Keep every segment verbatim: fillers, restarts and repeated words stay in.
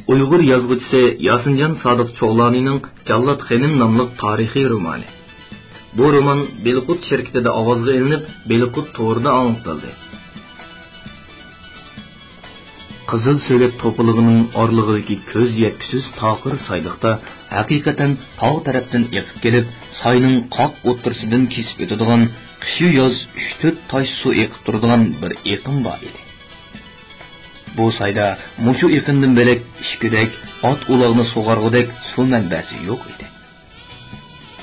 ئۇيغۇر يازغۇچىسى ياسىنجان سادىق چوغلانىنىڭ جاللات خېنىم ناملىق تارىخىي رومانى. بۇ رومان بېلىققۇت شىركىتىدە ئاۋازغا ئېلىنىپ، بېلىققۇت تورىدا ئاڭلىتىلدى. قىزىل سۆگەت توپىلىقىنىڭ ئارىلىقىدىكى كۆز يەتكۈسىز تاقىر سايلىقتا ھەقىقەتەن تاغ تەرەپتىن ئېقىپ كېلىپ، ساينىڭ قاق ئوتتۇرىسىدىن كېسىپ ئۆتىدىغان، قىشۇ ياز ئۈچ-تۆت تاش سۇ ئېقىپ تۇرىدىغان بىر ئېقىن بار ئىدى. بۇ سايدا مۇشۇ ئېقىندىن بۆلەك ئىچكۈدەك، ئات-ئۇلاغنى سۇغارغۇدەك سۇ مەنبەسى يوق ئىدى.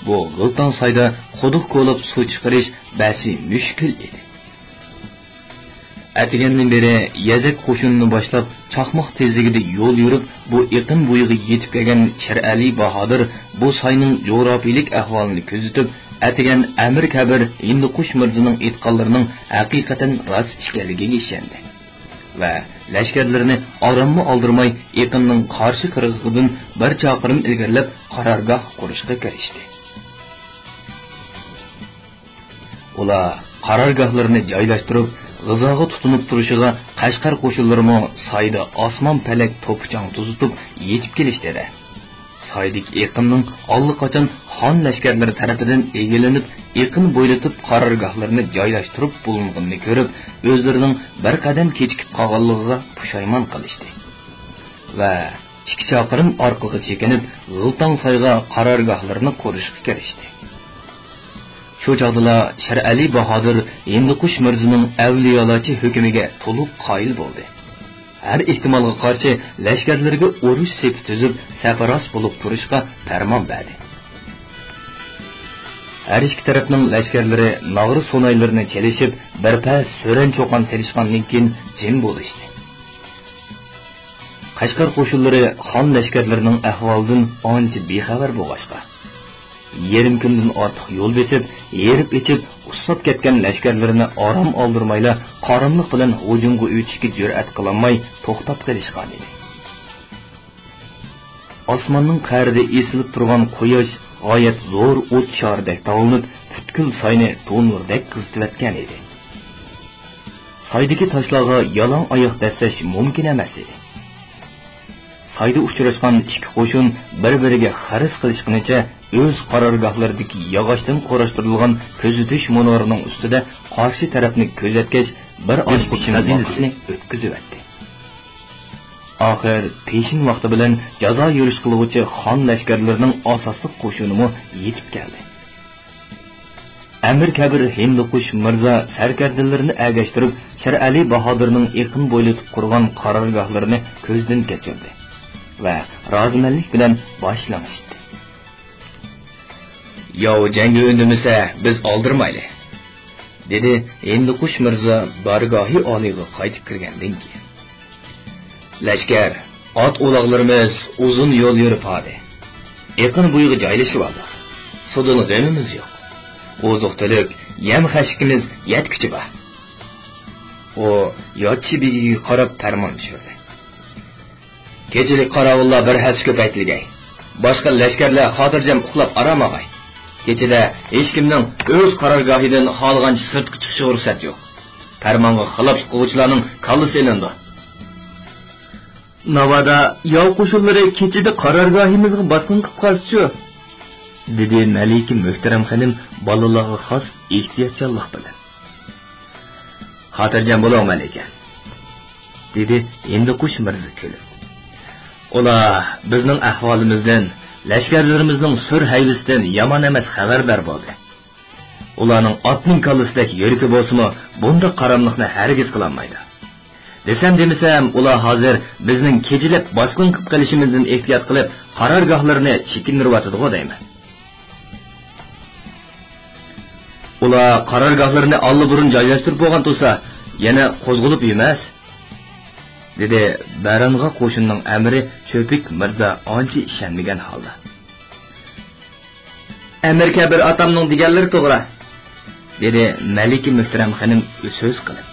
بۇ غىلتاڭ سايدا قۇدۇق كولاپ سۇ چىقىرىش بەسى مۈشكۈل ئىدى. ئەتىگەندىن بېرى يەزەك قوشۇنىنى باشلاپ، چاقماق تېزلىكىدە يول يۈرۈپ، بۇ ئېقىن بويىغا يېتىپ كەلگەن شىرئەلى باھادىر بۇ ساينىڭ جۇغراپىيىلىك ئەھۋالىنى كۆزىتىپ، ئەتىگەن ئەمىر كەبىر ھىندىقۇش مىرزىنىڭ ئېيتقانلىرىنىڭ ھەقىقەتەن راست ئىكەنلىكىگە ئىشەندى ۋە لەشكەرلىرىنى ئاراممۇ ئالدۇرماي، ئېقىننىڭ قارشى قىرغىقىدىن بىر چاقىرىم ئىلگىرىلەپ، قارارگاھ قۇرۇشقا كىرىشتى. ئۇلار قارارگاھلىرىنى جايلاشتۇرۇپ، غىزاغا تۇتۇنۇپ تۇرۇشىغا، قەشقەر قوشۇنلىرىمۇ سايدا ئاسمان پەلەك توپا-چاڭ توزۇتۇپ يېتىپ كېلىشتىدە، سايدىكى ئېقىننىڭ ئاللىقاچان خان لەشكەرلىرى تەرىپىدىن ئىگىلىنىپ، ئېقىن بويلىتىپ قارارگاھلىرىنى جايلاشتۇرۇپ بولۇنغىنىنى كۆرۈپ، ئۆزلىرىنىڭ بىر قەدەم كېچىكىپ قالغانلىقىغا پۇشايمان قىلىشتى ۋە ئىككى چاقىرىم ئارقىغا چېكىنىپ، غىلتاڭ سايغا قارارگاھلىرىنى قۇرۇشقا كىرىشتى. شۇ چاغدىلا شىرئەلى باھادىر ھىندىقۇش مىرزىنىڭ ئەۋلىيالارچە ھۆكمىگە تولۇق قايىل بولدى. ھەر ئېھتىمالغا قارشى لەشكەرلىرىگە ئۇرۇش سېپى تۈزۈپ، سەپراست بولۇپ تۇرۇشقا پەرمان بەردى. ھەر ئىككى تەرەپنىڭ لەشكەرلىرى ناغرا سۇنايلىرىنى چېلىشىپ، بىر پەس سۆرەن چوقان سېلىشقاندىن كېيىن جىم بولۇشتى. قەشقەر قوشۇنلىرى خان لەشكەرلىرىنىڭ ئەھۋالىدىن ئانچە بىخەۋەر بولغاچقا، يېرىم كۈندىن ئارتۇق يول بېسىپ، ھېرىپ-ئېچىپ، ئۇسساپ كەتكەن لەشكەرلىرىنى ئارام ئالدۇرمايلا، قاراملىق بىلەن ھۇجۇمغا ئۆتۈشكە جۈرئەت قىلالماي توختاپ قېلىشقانىدى. ئاسماننىڭ قەرىدە ئېسىلىپ تۇرغان قۇياش غايەت زور ئوت شارىدەك تاۋلىنىپ، پۈتكۈل ساينى دونۇردەك قىزىتىۋەتكەن ئىدى. سايدىكى تاشلارغا يالاڭ ئاياق دەسسەش مۇمكىن ئەمەس ئىدى. سايدا ئۇچراشقان ئىككى قوشۇن بىر-بىرىگە خەرىس قىلىشقىنىچە ئۆز قارارگاھلىرىدىكى ياغاچتىن قۇراشتۇرۇلغان كۆزىتىش مۇنارىنىڭ ئۈستىدە قارشى تەرەپنى كۆزەتكەچ، بىر ئاز پېشىن ۋاقىتنى ئۆتكۈزۈۋەتتى. ئاخىر پېشىن ۋاقتى بىلەن جازا يۈرۈش قىلغۇچى خان لەشكەرلىرىنىڭ ئاساسلىق قوشۇنىمۇ يېتىپ كەلدى. ئەمىر كەبىر ھىندىقۇش مىرزا سەركەردىلىرىنى ئەگەشتۈرۈپ، شىرئەلى باھادىرنىڭ ئېقىن بويلىتىپ قۇرغان قارارگاھلىرىنى كۆزدىن كەچۈردى ۋە رازىمەنلىك بىلەن باش لىڭشىتتى. «ياۋ جەڭگە ئۈندىمىسە، بىز ئالدىرىمايلى»، دېدى ھىندىقۇش مىرزا بارگاھى ئالىيغا قايتىپ كىرگەندىن كېيىن. «لەشكەر، ئات-ئۇلاغلىرىمىز ئۇزۇن يول يۈرۈپ ھاردى. ئېقىن بويىغا جايلىشىۋالدۇق. سۇدىن غېمىمىز يوق. ئوزۇق-تۈلۈك، يەم-خەشىكىمىز يەتكۈچە بار.» ئۇ ياتچى بېگىگە قاراپ پەرمان چۈشۈردى. «كېچىلىك قاراۋۇللار بىر ھەسسە كۆپەيتىلگەي. باشقا لەشكەرلەر خاتىرجەم ئۇخلاپ ئارام ئالغاي. كېچىدە ھېچكىمنىڭ ئۆز قارارگاھىدىن خالىغانچە سىرتقا چىقىشىغا رۇخسەت يوق. پەرمانغا خىلاپلىق قىلغۇچىلارنىڭ كاللىسى ئېلىنىدۇ.» «ناۋادا ياۋ قوشۇنلىرى كېچىدە قارارگاھىمىزغا باسقۇن قىلىپ قالسىچۇ؟» دېدى مەلىكە مۆھتەرەم خېنىم بالىلارغا خاس ئېھتىياتچانلىق بىلەن. «خاتىرجەم بولۇڭ، مەلىكە»، دېدى ھىندىقۇش مىرزا كۈلۈپ. «ئۇلار بىزنىڭ ئەھۋالىمىزدىن، لەشكەرلىرىمىزنىڭ سۈر ھەيۋىسىدىن يامان ئەمەس خەۋەردار بولدى. ئۇلارنىڭ ئاتنىڭ كاللىسىدەك يۈرىكى بولسىمۇ، بۇنداق قاراملىقنى ھەرگىز قىلالمايدۇ. دېسەم دېمىسەم، ئۇلار ھازىر بىزنىڭ كېچىلەپ باسقۇن قىلىپ قېلىشىمىزدىن ئېھتىيات قىلىپ، قارارگاھلىرىنى چېكىندۈرۈۋاتىدىغۇ دەيمەن.» «ئۇلار قارارگاھلىرىنى ئاللىبۇرۇن جايلاشتۇرۇپ بولغان تۇرسا، يەنە قوزغىلىپ يۈرمەس»، دېدى بەرەنغا قوشۇننىڭ ئەمىرى چۆپۈك مىرزا ئانچە ئىشەنمىگەن ھالدا. «ئەمىر كەبىر ئاتامنىڭ دېگەنلىرى توغرا»، دېدى مەلىكە مۆھتەرەم خېنىم سۆز قىلىپ.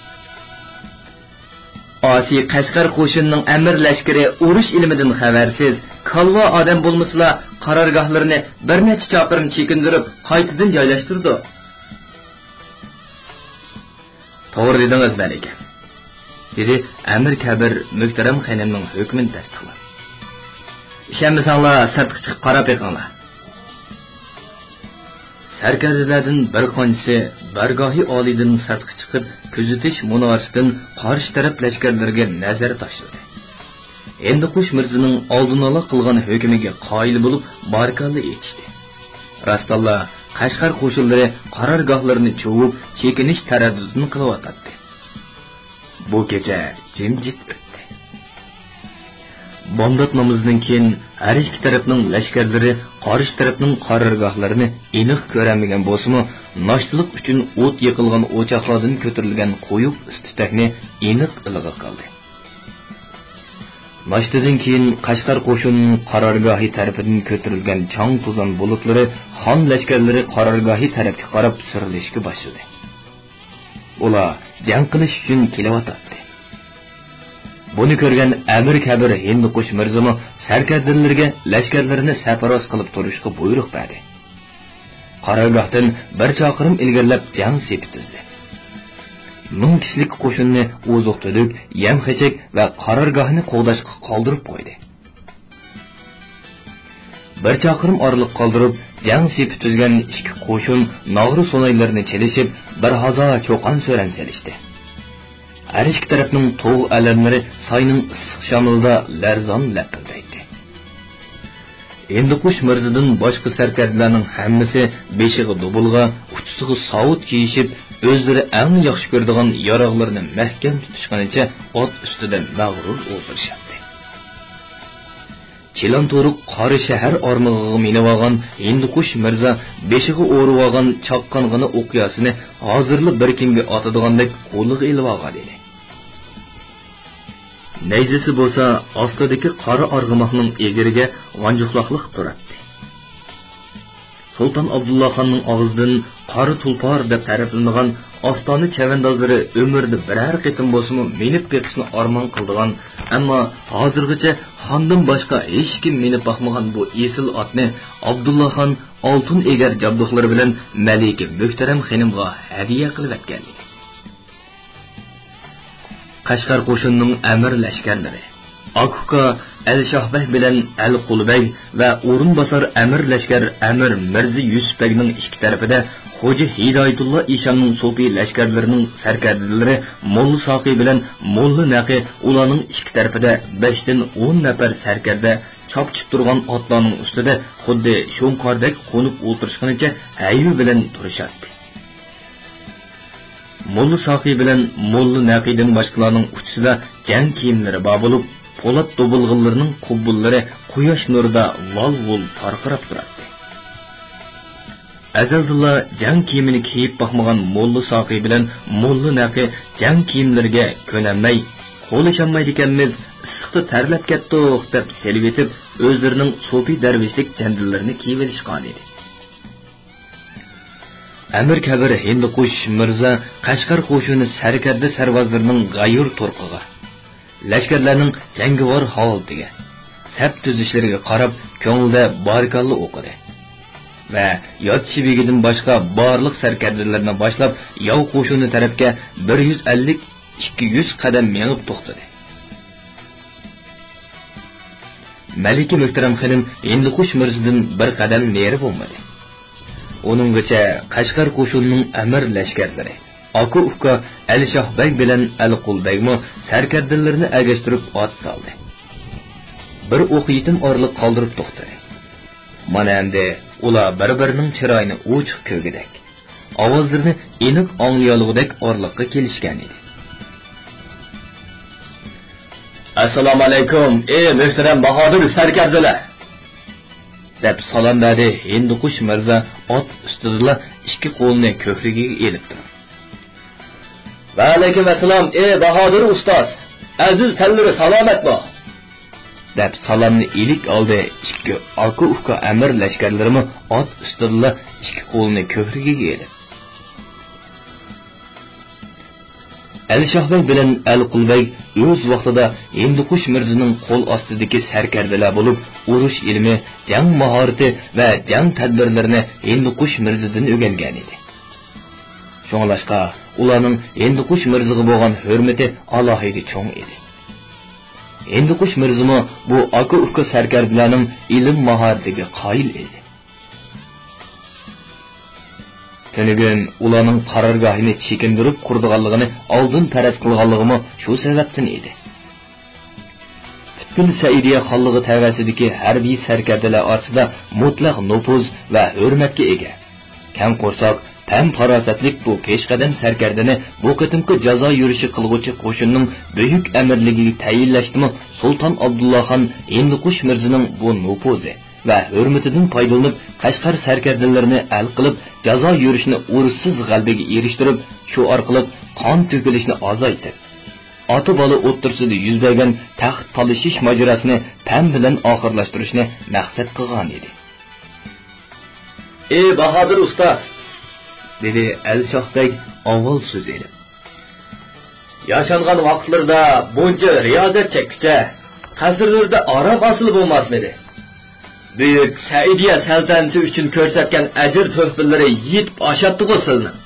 «ئاسىي قەشقەر قوشۇنىنىڭ ئەمىر لەشكىرى ئۇرۇش ئىلمىدىن خەۋەرسىز، كالۋا ئادەم بولمىسىلا، قارارگاھلىرىنى بىر نەچچە چاقىرىم چېكىندۈرۈپ، قايتىدىن جايلاشتۇرىدۇ.» «توغرا دېدىڭىز، مەلىكە»، دېدى ئەمىر كەبىر مۆھتەرەم خېنىمنىڭ ھۆكمىنى تەستىقلاپ. ئىشەنمىسەڭلار، سىرتقا چىقىپ قاراپ بېقىڭلار. سەركەردىلەردىن بىر قانچىسى بارگاھى ئالىيدىن سىرتقا چىقىپ، كۆزىتىش مۇنارىسىدىن قارشى تەرەپ لەشكەرلىرىگە نەزەر تاشلىدى. ھىندىقۇش مىرزىنىڭ ئالدىنئالا قىلغان ھۆكمىگە قايىل بولۇپ، بارىكاللا ئېيتىشتى. راستتىنلا، قەشقەر قوشۇنلىرى قارارگاھلىرىنى چوۋۇپ، چېكىنىش تەرەددۇتىنى قىلىۋاتاتتى. بۇ كېچە جىمجىت ئۆتتى. بامدات نامىزىدىن كېيىن ھەر ئىككى تەرەپنىڭ لەشكەرلىرى قارشى تەرەپنىڭ قارارگاھلىرىنى ئېنىق كۆرەلمىگەن بولسىمۇ، ناشتىلىق ئۈچۈن ئوت يېقىلغان ئوچاقلاردىن كۆتۈرۈلگەن قويۇق ئىس تۈتەكنى ئېنىق ئىلغا قىلدى. ناشتىدىن كېيىن قەشقەر قوشۇنىنىڭ قارارگاھى تەرىپىدىن كۆتۈرۈلگەن چاڭ-توزان بۇلۇتلىرى خان لەشكەرلىرى قارارگاھى تەرەپكە قاراپ سۈرۈلۈشكە باشلىدى. ئۇلار جەڭ قىلىش ئۈچۈن كېلىۋاتاتتى. بۇنى كۆرگەن ئەمىر كەبىر ھىندىقۇش مىرزىمۇ سەركەردىلىرىگە لەشكەرلىرىنى سەپراز قىلىپ تۇرۇشقا بۇيرۇق بەردى. قارارگاھتىن بىر چاقىرىم ئىلگىرىلەپ جەڭ سېپى تۈزدى. مىڭ كىشىلىك قوشۇننى ئوزۇق-تۈلۈك، يەم-خەشەك ۋە قارارگاھنى قوغداشقا قالدۇرۇپ قويدى. بىر چاقىرىم ئارىلىق قالدۇرۇپ، جەڭ سېپى تۈزگەن ئىككى قوشۇن ناغرا سۇنايلىرىنى چېلىشىپ، بىر ھازا چۇقان-سۈرەن سېلىشتى. ھەر ئىككى تەرەپنىڭ تۇغ ئەلەملىرى ساينىڭ ئىسسىق شامىلىدا لەرزان لەپىلدەيتتى. ھىندىقۇش مىرزىدىن باشقا سەركەردىلەرنىڭ ھەممىسى بېشىغا دۇبۇلغا، ئۇچىسىغا ساۋۇت كىيىشىپ، ئۆزلىرى ئەڭ ياخشى كۆرىدىغان ياراغلىرىنى مەھكەم تۇتۇشقىنىچە ئات ئۈستىدە مەغرۇر ئولتۇرۇشاتتى. چىلان-تورۇق قارا شەھەر ئارمىغىغا مىنىۋالغان ھىندىقۇش مىرزا بېشىغا ئورىۋالغان چاققانغىنا ئوقياسىنى ھازىرلا بىر كىمگە ئاتىدىغاندەك قولىغا ئېلىۋالغان ئىدى. نەيزىسى بولسا ئاستىدىكى قارا ئارغىماقنىڭ ئېگىرىگە غانجۇقلاقلىق تۇراتتى. سۇلتان ئابدۇللاخاننىڭ ئاغزىدىن قارا تۇلپار دەپ تەرىپلىنىدىغان ئاستانە چەۋەندازلىرى ئۆمرىدە بىرەر قېتىم بولسىمۇ مىنىپ بېقىشنى ئارمان قىلىدىغان، ئەمما ھازىرغىچە خاندىن باشقا ھېچكىم مىنىپ باقمىغان بۇ ئېسىل ئاتنى ئابدۇللاخان ئالتۇن ئېگەر جابدۇقلىرى بىلەن مەلىكە مۆھتەرەم خېنىمغا ھەدىيە قىلىۋەتكەن ئىدى. قەشقەر قوشۇنىنىڭ ئەمىر لەشكەرلىرى، ئاكا ئۇكا ئەلشاھ بەگ بىلەن ئەلقۇل بەگ ۋە ئورۇنباسار ئەمىر لەشكەر ئەمىر مىرزا يۈسۈپ بەگنىڭ ئىككى تەرىپىدە خوجا ھىدايەتۇللا ئىشاننىڭ سوپى لەشكەرلىرىنىڭ سەركەردىلىرى موللا ساقى بىلەن موللا نەقى ئۇلارنىڭ ئىككى تەرىپىدە بەشتىن ئون نەپەر سەركەردە چاپچىپ تۇرغان ئاتلارنىڭ ئۈستىدە خۇددى شۇڭقاردەك قونۇپ ئولتۇرۇشقىنىچە ھەيۋە بىلەن تۇرۇشاتتى. موللا ساقى بىلەن موللا نەقىدىن باشقىلارنىڭ ئۇچىسىدا جەڭ كىيىملىرى بار بولۇپ، پولات دوبۇلغىلىرىنىڭ قوبۇنلىرى قۇياش نۇرىدا ۋال-ۋۇل پارقىراپ تۇراتتى. ئەزەلدىنلا جەڭ كىيىمىنى كىيىپ باقمىغان موللا ساقى بىلەن موللا نەقى جەڭ كىيىملىرىگە كۆنەلمەي، قولىشالمايدىكەنمىز، ئىسسىقتا تەرلەپ كەتتۇق، دەپ سېلىۋېتىپ، ئۆزلىرىنىڭ سوپى دەرۋىشلىك جەندىللىرىنى كىيىۋېلىشقانىدى. ئەمىر كەبىر ھىندىقۇش مىرزا قەشقەر قوشۇنى سەركەردە سەرۋازلىرىنىڭ غەيۇر تۇرقىغا، لەشكەرلەرنىڭ جەڭگىۋار ھالىتىگە، سەپ تۈزۈشلىرىگە قاراپ كۆڭلىدە بارىكاللا ئوقۇدى ۋە ياتچى بېگىدىن باشقا بارلىق سەركەردىلەرنى باشلاپ ياۋ قوشۇنى تەرەپكە بىر يۈز ئەللىك، ئىككى يۈز قەدەم مېڭىپ توختىدى. مەلىكە مۆھتەرەم خېنىم ھىندىقۇش مىرزىدىن بىر قەدەم نېرى بولمىدى. ئۇنىڭغىچە قەشقەر قوشۇنىنىڭ ئەمىر لەشكەرلىرى، ئاكا-ئۇكا ئەلىشاھ بەگ بىلەن ئەلقۇل بەگمۇ سەركەردىلىرىنى ئەگەشتۈرۈپ ئات سالدى. بىر ئوق يېتىم ئارىلىق قالدۇرۇپ توختىدى. مانا ئەمدى ئۇلار بىر-بىرىنىڭ چىرايىنى ئوچۇق كۆرگۈدەك، ئاۋازلىرىنى ئېنىق ئاڭلىيالىغۇدەك ئارىلىققا كېلىشكەن ئىدى. «ئەسسالامۇئەلەيكۇم، ئى مۆھتەرەم باھادىر سەركەردىلەر!» دەپ سالام بەردى ھىندىقۇش مىرزا ئات ئۈستىدىلا ئىككى قولىنى كۆكرىكىگە ئېلىپ تۇرۇپ. «ۋەئەلەيكۇم ئەسسالام، ئى باھادىر ئۇستاز! ئەزىز تەنلىرى سالامەتمۇ؟» دەپ سالامنى ئىلىك ئالدى. ئىككى ئاكا-ئۇكا ئەمىر لەشكەرلىرىمۇ ئات ئۈستىدىلا ئىككى قولىنى كۆكرىكىگە ئېلىپ. ئەلشاھ بەگ بىلەن ئەلقۇل بەگ ئۆز ۋاقتىدا ھىندىقۇش مىرزىنىڭ قول ئاستىدىكى سەركەردىلەر بولۇپ، ئۇرۇش ئىلمى، جەڭ ماھارىتى ۋە جەڭ تەدبىرلىرىنى ھىندىقۇش مىرزىدىن ئۆگەنگەنىدى. شۇڭلاشقا، ئۇلارنىڭ ھىندىقۇش مىرزىغا بولغان ھۆرمىتى ئالاھىدە چوڭ ئىدى. ھىندىقۇش مىرزىمۇ بۇ ئاكا-ئۇكا سەركەردىلەرنىڭ ئىلىم ماھارىتىگە قايىل ئىدى. تۈنۈگۈن ئۇلارنىڭ قارارگاھىنى چېكىندۈرۈپ قۇرىدىغانلىقىنى ئالدىن پەرەز قىلغانلىقىمۇ شۇ سەۋەبتىن ئىدى. پۈتكۈل سەئىدىيە خانلىقى تەۋەسىدىكى ھەربىي سەركەردىلەر ئارىسىدا مۇتلەق نوپۇز ۋە ھۆرمەتكە ئىگە، كەڭ قورساق، پەم-پاراسەتلىك بۇ پېشقەدەم سەركەردىنى بۇ قېتىمقى جازا يۈرۈشى قىلغۇچى قوشۇننىڭ بۈيۈك ئەمىرلىكىگە تەيىنلەشتىمۇ سۇلتان ئابدۇللاخان ھىندىقۇش مىرزىنىڭ بۇ نوپۇزى ۋە ھۆرمىتىدىن پايدىلىنىپ، قەشقەر سەركەردىلىرىنى ئەل قىلىپ، جازا يۈرۈشىنى ئۇرۇشسىز غەلىبىگە ئېرىشتۈرۈپ، شۇ ئارقىلىق قان تۆكۈلۈشنى ئازايتىپ، ئاتا-بالا ئوتتۇرىسىدا يۈز بەرگەن تەخت تالىشىش ماجىراسىنى پەم بىلەن ئاخىرلاشتۇرۇشنى مەقسەت قىلغانىدى. «ئى باھادىر ئۇستاز!» دېدى ئەلشاھ بەگ ئاۋۋال سۆز ئېلىپ. «ياشانغان ۋاقىتلىرىدا بۇنچە رىيازەت چەككۈچە، قەسىرلىرىدە ئارام ئالسىلا بولماسمىدى؟ بۈيۈك سەئىدىيە سەلتەنىتى ئۈچۈن كۆرسەتكەن ئەجىر-تۆھپىلىرى يېتىپ ئاشاتتىغۇ سىلىنىڭ.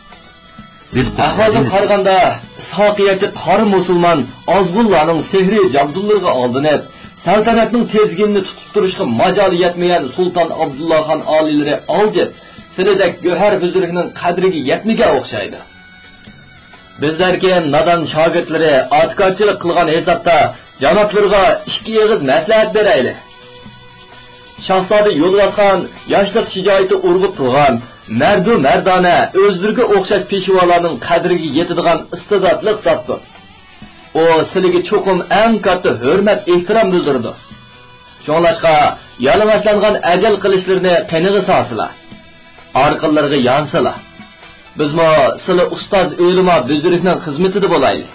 ئەھۋالدىن قارىغاندا، ئىسھاقىيەتچى قارا مۇسۇلمان ئازغۇنلارنىڭ سېھرىي جادۇلىرىغا ئالدىنىپ، سەلتەنەتنىڭ تىزگىنىنى تۇتۇپ تۇرۇشقا ماجالى يەتمىگەن سۇلتان ئابدۇللا خان ئالىيلىرى ئالجىپ، سىلىدەك گۆھەر بۈزرۈكنىڭ قەدرىگە يەتمىگەن ئوخشايدۇ. بىزلەركى نادان شاگىرتلىرى ئاتىكارچىلىق قىلغان ھېسابتا جانابلىرىغا ئىككى ئېغىز مەسلىھەت بېرەيلى. شاھزادە يولۋاسخان ياشلىق شىجائىتى ئۇرغۇپ تۇرغان مەردۇ مەردانە، ئۆزلىرىگە ئوخشاش پېشۋالارنىڭ قەدرىگە يېتىدىغان ئىستېداتلىق زاتتۇر. ئۇ سىلىگە چوقۇم ئەڭ كاتتا ھۆرمەت-ئېھتىرام بىلدۈرىدۇ. شۇڭلاشقا، يالىڭاچلانغان ئەجەل قىلىچلىرىنى قېنىغا سالسىلا، ئارقىلىرىغا يانسىلا. بىزمۇ سىلى ئۇستاز ئۆلىما بۈزرۈكنىڭ خىزمىتىدە بولايلى.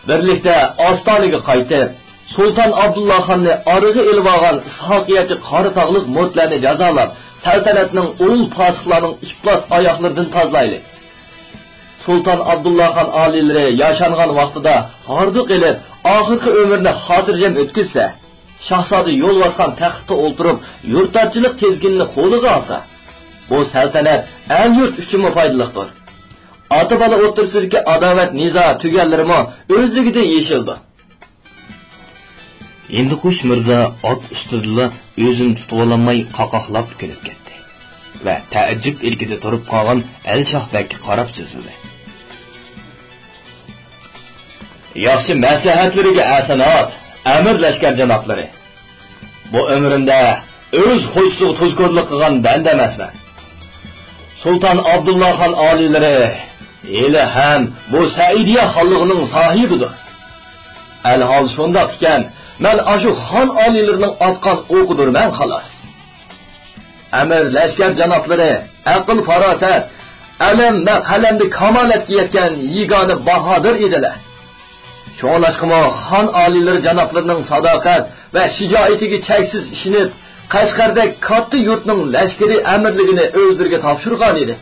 بىرلىكتە ئاستانىگە قايتىپ، سۇلتان ئابدۇللا خاننى ئارىغا ئېلىۋالغان ئىسھاقىيەتچى قارا تاغلىق مۇرتلەرنى جازالاپ، سەلتەنەتنىڭ ئۇل پاسىقلارنىڭ ئىپلاس ئاياقلىرىدىن تازىلايلى. سۇلتان ئابدۇللا خان ئالىيلىرى ياشانغان ۋاقتىدا ھاردۇق ئېلىپ، ئاخىرقى ئۆمرىنى خاتىرجەم ئۆتكۈزسە، شاھزادە يولۋاسخان تەختتە ئولتۇرۇپ، يۇرتارچىلىق تىزگىنىنى قولىغا ئالسا، بۇ سەلتەنەت ئەل-يۇرت ئۈچۈنمۇ پايدىلىقتۇر. ئاتا-بالا ئوتتۇرىسىدىكى ئاداۋەت-نىزا تۈگەنلىرىمۇ ئۆزلۈكىدىن يېشىلىدۇ. ھىندىقۇش مىرزا ئات ئۈستىدىلا ئۆزىنى تۇتۇۋالالماي قاقاقلاپ كۈلۈپ كەتتى ۋە تەئەججۈپ ئىلكىدە تۇرۇپ قالغان ئەلشاھ بەگكە قاراپ سۆزلىدى. ياخشى مەسلىھەتلىرىگە ئەسەنات، ئەمىر لەشكەر جانابلىرى! بۇ ئۆمرۈمدە ئۆز خوجىسىغا تۇزكورلۇق قىلغان بەندە ئەمەسمەن. سۇلتان ئابدۇللا خان ئالىيلىرى ھېلىھەم بۇ سەئىدىيە خانلىقىنىڭ ساھىبىدۇر. ئەلھال شۇنداق ئىكەن، مەن ئاشۇ خان ئالىيلىرىنىڭ ئاتقان ئوقىدۇرمەن، خالاس. ئەمىر لەشكەر جانابلىرى ئەقىل-پاراسەت، ئەلەم ۋە قەلەمدە كامالەتكە يەتكەن يېگانە باھادىر ئىدىلە. شۇڭلاشقىمۇ خان ئالىيلىرى جانابلىرىنىڭ ساداقەت ۋە شىجائىتىگە چەكسىز ئىشىنىپ، قەشقەردەك كاتتا يۇرتنىڭ لەشكىرىي ئەمىرلىكىنى ئۆزلىرىگە تاپشۇرغان ئىدى.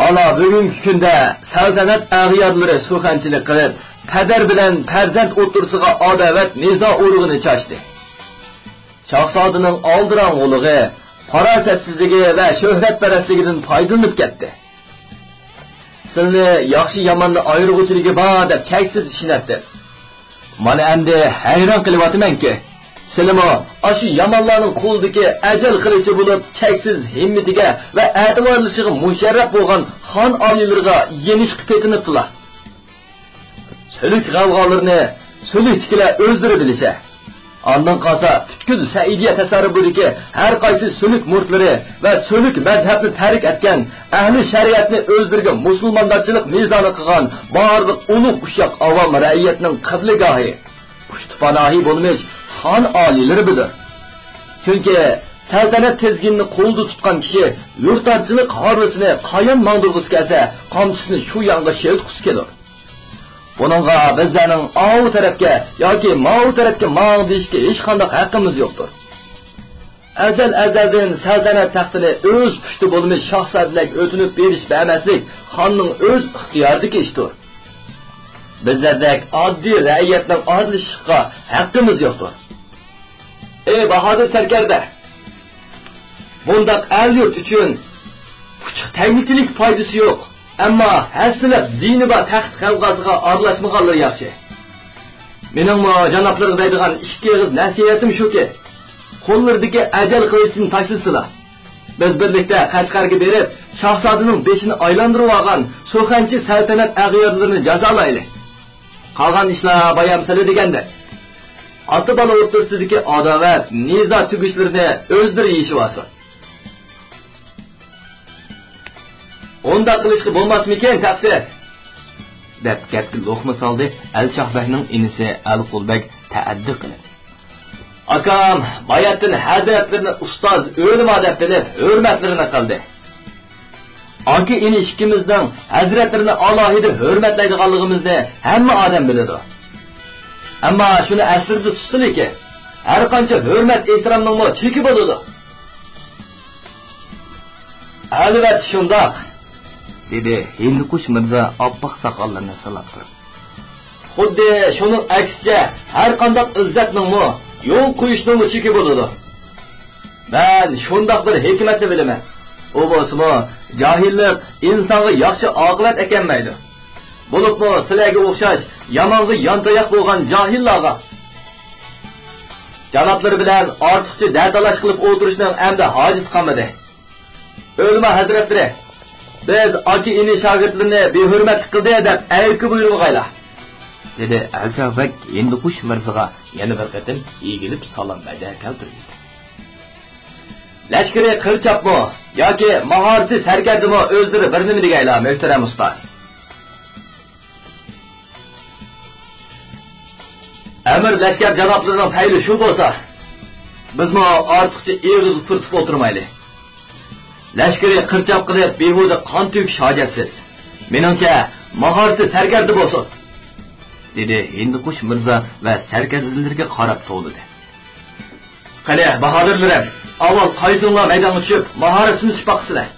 ھالا بۈگۈنكى كۈندە سەلتەنەت ئەغيارلىرى سۇخەنچىلىك قىلىپ، پەدەر بىلەن پەرزەنت ئوتتۇرىسىغا ئاداۋەت، نىزا ئۇرۇقىنى چاچتى. شاھزادىنىڭ ئالدىراڭغۇلۇقى، پاراسەتسىزلىكى ۋە شۆھرەتپەرەسلىكىدىن پايدىلىنىپ كەتتى. سىلىنى ياخشى-ياماننى ئايرىغۇچىلىكى بار دەپ چەكسىز ئىشىنەتتى. مانا ئەمدى ھەيران قېلىۋاتىمەنكى، سىلىمۇ ئاشۇ يامانلارنىڭ قولىدىكى ئەجەل قىلىچى بولۇپ، چەكسىز ھىممىتىگە ۋە ئەتىۋارلىشىغا مۇشەررەپ بولغان خان ئالىيلىرىغا يېنىشقا پېتىنىپتىلا. سۈلۈك غەۋغالىرىنى سۈلۈكتىكىلەر ئۆزلىرى بىلىشە. ئاندىن قالسا، پۈتكۈل سەئىدىيە تەسەررۇپىدىكى ھەر قايسى سۈلۈك مۇرىتلىرى ۋە سۈلۈك مەزھەپنى تەرك ئەتكەن، ئەھلى شەرىئەتنى ئۆزلىرىگە مۇسۇلماندارچىلىق مىزانى قىلغان بارلىق ئۇلۇغ ئۇششاق ئاۋام رەئىيەتنىڭ قىبلىگاھى، پۇشتىپاناھى بولمىش خان ئالىيلىرى بىلدۇر. چۈنكى سەلتەنەت تىزگىنىنى قولدا تۇتقان كىشى يۇرتارچىلىق ھارۋىسىنى قايان ماڭدۇرغۇسى كەلسە، قامچىسىنى شۇ يانغا شىلتقۇسى كېلىدۇ. بۇنىڭغا بىزلەرنىڭ ئاۋۇ تەرەپكە ياكى ماۋۇ تەرەپكە ماڭ دېيىشكە ھېچقانداق ھەققىمىز يوقتۇر. ئەزەل-ئەزەلدىن سەلتەنەت تەختىنى ئۆز پۇشتى بولمىش شاھزادىلەرگە ئۆتۈنۈپ بېرىش-بەرمەسلىك خاننىڭ ئۆز ئىختىيارىدىكى ئىشتۇر. بىزلەردەك ئاددىي رەئىيەتنىڭ ئارىلىشىشقا ھەققىمىز يوقتۇر. ئەي باھادىر سەركەردە! بۇنداق ئەل-يۇرت ئۈچۈن پۇچۇق تەگمىچىلىك پايدىسى يوق، ئەمما ھەسسىلەپ زىيىنى بار تەخت غەۋغاسىغا ئارىلاشمىغانلىرى ياخشى. مېنىڭمۇ جانابلىرىغا دەيدىغان ئىككى ئېغىز نەسىھەتىم شۇكى، قوللىرىدىكى ئەجەل قىلىچىنى تاشلىسىلا. بىز بىرلىكتە قەشقەرگە بېرىپ، شاھزادىنىڭ بېشىنى ئايلاندۇرۇۋالغان سۇخەنچى سەلتەنەت ئەغيارلىرىنى جازالايلى. قالغان ئىشلار بايام سىلى دېگەندەك، ئاتا-بالا ئوتتۇرىسىدىكى ئاداۋەت، نىزا تۈگۈشلىرىنى ئۆزلىرى يېشىۋالسۇن. ئۇنداق قىلىشقا بولماسمىكىن، تەقسىر؟ دەپ گەپكە لوقما سالدى ئەلشاھ بەگنىڭ ئىنىسى ئەلقۇل بەگ تەئەددى قىلىپ. ئاكام باياتىن ھەزرەتلىرىنى ئۇستاز، ئۆلىما دەپ بىلىپ، ھۆرمەتلىرىنى قىلدى. ئاكا-ئىنى ئىككىمىزنىڭ ھەزرەتلىرىنى ئالاھىدە ھۆرمەتلەيدىغانلىقىمىزنى ھەممە ئادەم بىلىدۇ. ئەمما شۇنى ئەسلىدە تۇتسىلىكى، ھەر قانچە ھۆرمەت-ئېھتىرامنىڭمۇ چېكى بولىدۇ. ئەلۋەتتە شۇنداق، دېدى ھىندىقۇش مىرزا ئاپئاق ساقاللىرىنى سىلاپ تۇرۇپ. خۇددى شۇنىڭ ئەكسىچە، ھەر قانداق ئىززەتنىڭمۇ، يول قويۇشنىڭمۇ چېكى بولىدۇ. مەن شۇنداق بىر ھېكمەتنى بىلىمەن. ئۇ بولسىمۇ، جاھىللىق ئىنسانغا ياخشى ئاقىۋەت ئەكەلمەيدۇ. بولۇپمۇ سىلەرگە ئوخشاش يامانغا يانتاياق بولغان جاھىللارغا. جانابلىرى بىلەن ئارتۇقچە دەتالاش قىلىپ ئولتۇرۇشنىڭ ئەمدى ھاجىتى قالمىدى. ئۆلىما ھەزرەتلىرى، بىز ئاكا-ئىنى شاگىرتلىرىنى بىھۆرمەتلىك قىلدى دەپ ئەيىبكە بۇيرۇمىغايلا، دېدى ئەلشاھ بەگ ھىندىقۇش مىرزىغا يەنە بىر قېتىم ئېگىلىپ سالام بەجا كەلتۈرۈپ. لەشكىرى قىرچاپمۇ ياكى ماھارىتى سەركەردىمۇ ئۆزلىرى بىر نېمە دېگەيلا، مۆھتەرەم ئۇستاز. ئەمىر لەشكەر جانابلىرىنىڭ پەيلى شۇ بولسا، بىزمۇ ئارتۇقچە ئېغىز تۈرتۈپ ئولتۇرمايلى. لەشكىرى قىرچاپ قىلىپ، بىھۇدە قان تۆكۈش ھاجەتسىز. مېنىڭچە، ماھارىتى سەركەردە بولسۇن، دېدى ھىندىقۇش مىرزا ۋە سەركەردىلىرىگە قاراپ توۋلىدى. قېنى، باھادىرلىرىم، ئاۋۋال قايسىڭلار مەيدانغا چۈشۈپ، ماھارىتىنى ئىسپاتلىسىلەر.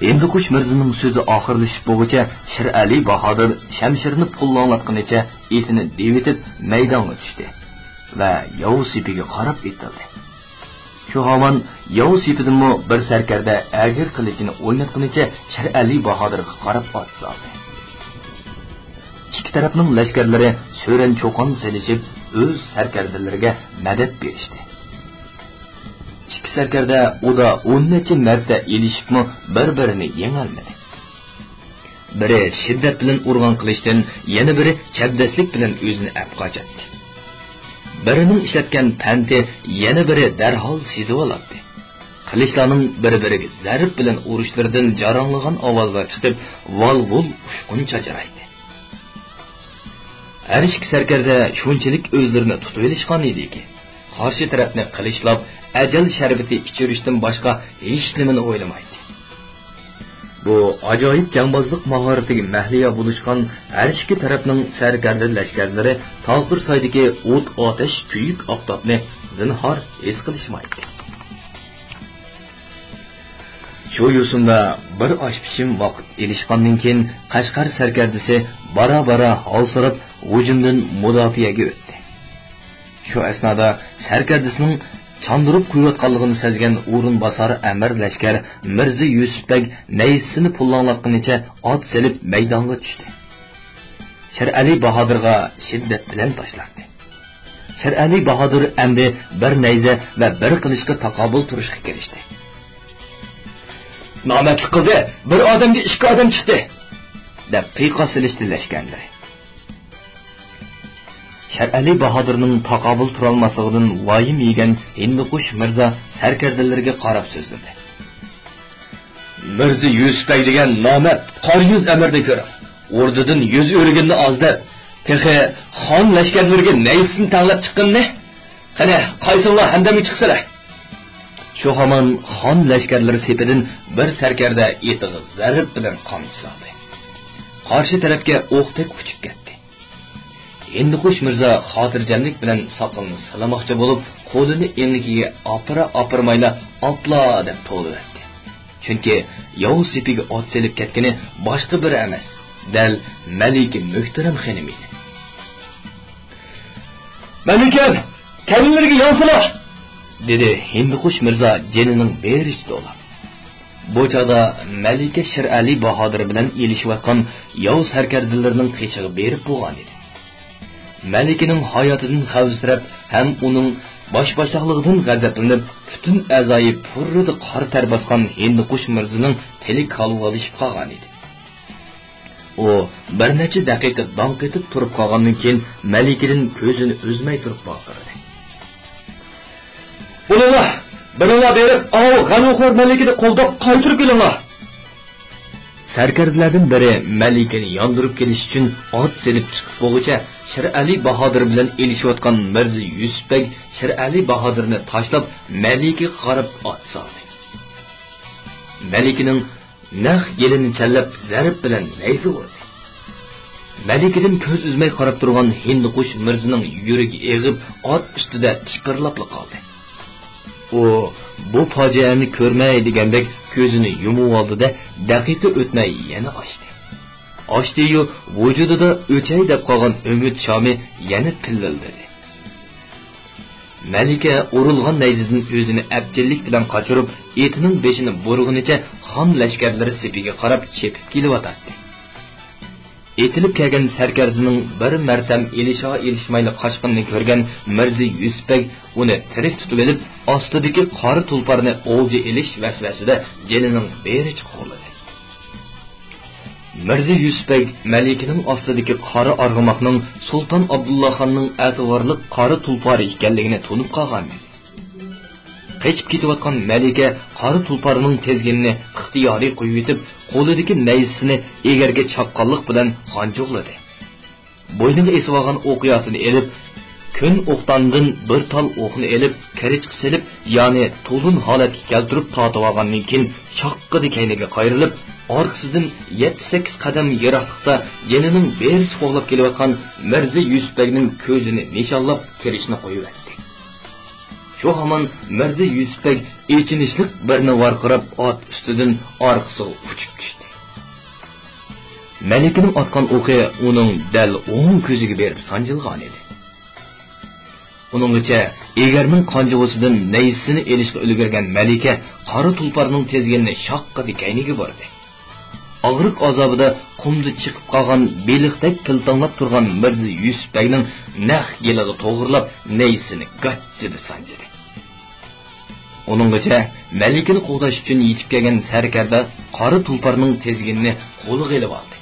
ھىندىقۇش مىرزىنىڭ سۆزى ئاخىرلىشىپ بولغۇچە، شىرئەلى باھادىر شەمشىرىنى پۇللاڭلاتقىنىچە ئېتىنى دېۋىتىپ مەيدانغا چۈشتى ۋە ياۋ سېپىگە قاراپ ئېتىلدى. شۇ ھامان ياۋ سېپىدىنمۇ بىر سەركەردە ئەگىر قىلىچىنى ئويناتقىنىچە شىرئەلى باھادىرغا قاراپ ئات سالدى. ئىككى تەرەپنىڭ لەشكەرلىرى سۆرەن چوقان سېلىشىپ، ئۆز سەركەردىلىرىگە مەدەت بېرىشتى. ئىككى سەركەردە ئۇدا ئون نەچچە مەرتە ئېلىشىپمۇ بىر-بىرىنى يېڭەلمىدى. بىرى شىددەت بىلەن ئۇرغان قىلىچتىن، يەنە بىرى چەبدەسلىك بىلەن ئۆزىنى ئەپ قاچاتتى. بىرىنىڭ ئىشلەتكەن پەنتى يەنە بىرى دەرھال سېزىۋالاتتى. قىلىچلارنىڭ بىر-بىرىگە زەرب بىلەن ئۇرۇشلىرىدىن جاراڭلىغان ئاۋازلار چىقىپ، ۋال-ۋۇل ئۇچقۇن چاچرايتتى. ھەر ئىككى سەركەردە شۇنچىلىك ئۆزلىرىنى تۇتۇۋېلىشقان ئىدىكى، قارشى تەرەپنى قىلىچلاپ، ئەجەل شەربىتى ئىچۈرۈشتىن باشقا ھېچنېمىنى ئويلىمايتتى. بۇ ئاجايىپ جەڭبازلىق ماھارىتىگە مەھلىيا بولۇشقان ھەر ئىككى تەرەپنىڭ سەركەردە لەشكەرلىرى تاقىر سايدىكى ئوت-ئاتەش، كۆيۈك ئاپتاپنى زىنھار ھېس قىلىشمايتتى. شۇ يوسۇندا بىر ئاش پىشىم ۋاقىت ئېلىشقاندىن كېيىن، قەشقەر سەركەردىسى بارا-بارا ھالسىراپ، ھۇجۇمدىن مۇداپىئەگە ئۆتتى. شۇ ئەسنادا سەركەردىسىنىڭ چاندۇرۇپ قويۇۋاتقانلىقىنى سەزگەن ئورۇنباسار ئەمىر لەشكەر مىرزا يۈسۈپ بەگ نەيزىسىنى پۇللاڭلاتقىنىچە ئات سېلىپ مەيدانغا چۈشتى. شىرئەلى باھادىرغا شىددەت بىلەن تاشلاندى. شىرئەلى باھادىر ئەمدى بىر نەيزە ۋە بىر قىلىچقا تاقابىل تۇرۇشقا كىرىشتى. «نامەردلىك قىلدى، بىر ئادەمگە ئىككى ئادەم چىقتى!» دەپ قىيقاس سېلىشتى لەشكەرلىرى. شىرئەلى باھادىرنىڭ تاقابىل تۇرالماسلىقىدىن ۋايىم يېگەن ھىندىقۇش مىرزا سەركەردىلىرىگە قاراپ سۆزلىدى. «مىرزا يۈسۈپ بەگ دېگەن نامەرد قارا يۈز ئەمىرنى كۆرۈڭ. ئوردىدىن يۈز ئۆرۈگىنىنى ئاز دەپ، تېخى خان لەشكەرلىرىگە نەيزىسىنى تەڭلەپ چىققىنىنى. قېنى، قايسىڭلار ھەمدەمگە چىقسىلە!» شۇ ھامان خان لەشكەرلىرى سېپىدىن بىر سەركەردە ئېتىغا زەرب بىلەن قامچا سالدى. قارشى تەرەپكە ئوقتەك ئۇچۇپ كەتتى. ھىندىقۇش مىرزا خاتىرجەملىك بىلەن ساقىلىنى سىلىماقچى بولۇپ، قولىنى ئەينىكىگە ئاپىرا-ئاپىرمايلا، «ئاتلا!» دەپ توۋلىۋەتتى. چۈنكى ياۋ سېپىگە ئات سېلىپ كەتكىنى باشقا بىرى ئەمەس، دەل مەلىكە مۆھتەرەم خېنىم ئىدى. «مەلىكەم، كەينىلىرىگە يانسىلا!» دېدى ھىندىقۇش مىرزا جېنىنىڭ بېرىچە توۋلاپ. بۇ چاغدا مەلىكە شىرئەلى باھادىر بىلەن ئېلىشىۋاتقان ياۋ سەركەردىلىرىنىڭ قېشىغا بېرىپ بولغان ئىدى. مەلىكىنىڭ ھاياتىدىن خەۋپسىرەپ ھەم ئۇنىڭ باش-باشتاقلىقىدىن غەزەپلىنىپ، پۈتۈن ئەزايى پۇررىدا قارا تەر باسقان ھىندىقۇش مىرزىنىڭ تىلى كالۋالىشىپ قالغانىدى. ئۇ بىر نەچچە دەقىقە داڭ قېتىپ تۇرۇپ قالغاندىن كېيىن، مەلىكىدىن كۆزىنى ئۈزمەي تۇرۇپ ۋارقىرىدى. بولۇڭلار، بېرىڭلار بېرىپ، ئاۋۇ غەلۋىخور مەلىكىنى قوغداپ قايتۇرۇپ كېلىڭلار! سەركەردىلەردىن بىرى مەلىكىنى ياندۇرۇپ كېلىش ئۈچۈن ئات سېلىپ چىقىپ بولغۇچە، شىرئەلى باھادىر بىلەن ئېلىشىۋاتقان مىرزا يۈسۈپ بەگ شىرئەلى باھادىرنى تاشلاپ، مەلىكىگە قاراپ ئات سالدى. مەلىكىنىڭ نەق يېلىنى چەنلەپ، زەرب بىلەن نەيزە ئۇردى. مەلىكىدىن كۆز ئۈزمەي قاراپ تۇرغان ھىندىقۇش مىرزىنىڭ يۈرىكى ئېغىپ، ئات ئۈستىدە تىقىرلاپلا قالدى. ئۇ بۇ پاجىئەنى كۆرمەي دېگەندەك كۆزىنى يۇمۇۋالدى-دە، دەقىقە ئۆتمەي يەنە ئاچتى. ئاچتى-يۇ، ۋۇجۇدىدا ئۆچەي دەپ قالغان ئۈمىد شامى يەنە پىللىلدىدى. مەلىكە ئۇرۇلغان نەيزىدىن ئۆزىنى ئەپچىللىك بىلەن قاچۇرۇپ، ئېتىنىڭ بېشىنى بۇرىغىنىچە خان لەشكەرلىرى سېپىگە قاراپ چېپىپ كېلىۋاتاتتى. ئېتىلىپ كەلگەن سەركەردىنىڭ بىر مەرتەم ئېلىشا-ئېلىشمايلا قاچقىنىنى كۆرگەن مىرزا يۈسۈپ بەگ ئۇنى تىرىك تۇتۇۋېلىپ، ئاستىدىكى قارا تۇلپارنى ئولجا ئېلىش ۋەسۋەسىدە جېنىنىڭ بېرىچە قوغلىدى. مىرزا يۈسۈپ بەگ مەلىكىنىڭ ئاستىدىكى قارا ئارغىماقنىڭ سۇلتان ئابدۇللا خاننىڭ ئەتىۋارلىق قارا تۇلپارى ئىكەنلىكىنى تونۇپ قالغانىدى. قېچىپ كېتىۋاتقان مەلىكە قارا تۇلپارنىڭ تىزگىنىنى ئىختىيارىي قويۇۋېتىپ، قولىدىكى نەيزىسىنى ئېگەرگە چاققانلىق بىلەن غانجۇقلىدى. بوينىغا ئېسىۋالغان ئوقياسىنى ئېلىپ، كۆن ئوقداندىن بىر تال ئوقنى ئېلىپ، كىرىچقا سېلىپ، يانى تولۇن ھالەتكە كەلتۈرۈپ تارتىۋالغاندىن كېيىن، شاققىدە كەينىگە قايرىلىپ، ئارقىسىدىن يەتتە-سەككىز قەدەم يىراقلىقتا جېنىنىڭ بېرىچە قوغلاپ كېلىۋاتقان مىرزا يۈسۈپ بەگنىڭ كۆزىنى نىشانلاپ كىرىچنى قويۇۋەتتى. شۇ ھامان مىرزا يۈسۈپ بەگ ئېچىنىشلىق بىرنى ۋارقىراپ، ئات ئۈستىدىن ئارقىسىغا ئۇچۇپ چۈشتى. مەلىكىنىڭ ئاتقان ئوقى ئۇنىڭ دەل ئوڭ كۆزىگە بېرىپ سانجىلغانىدى. ئۇنىڭغىچە ئېگەرنىڭ قانجىغۇسىدىن نەيزىسىنى ئېلىشقا ئۈلگۈرگەن مەلىكە قارا تۇلپارنىڭ تىزگىنىنى شاققىدە كەينىگە بۇردى. ئاغرىق ئازابىدا قۇمدا چىقىپ قالغان بېلىقتەك پىلتاڭلاپ تۇرغان مىرزا يۈسۈپ بەگنىڭ نەق يېلىغا توغرىلاپ نەيزىسىنى گاچچىدا سانجىدى. ئۇنىڭغىچە مەلىكىنى قوغداش ئۈچۈن يېتىپ كەلگەن سەركەردە قارا تۇلپارنىڭ تىزگىنىنى قولىغا ئېلىۋالدى.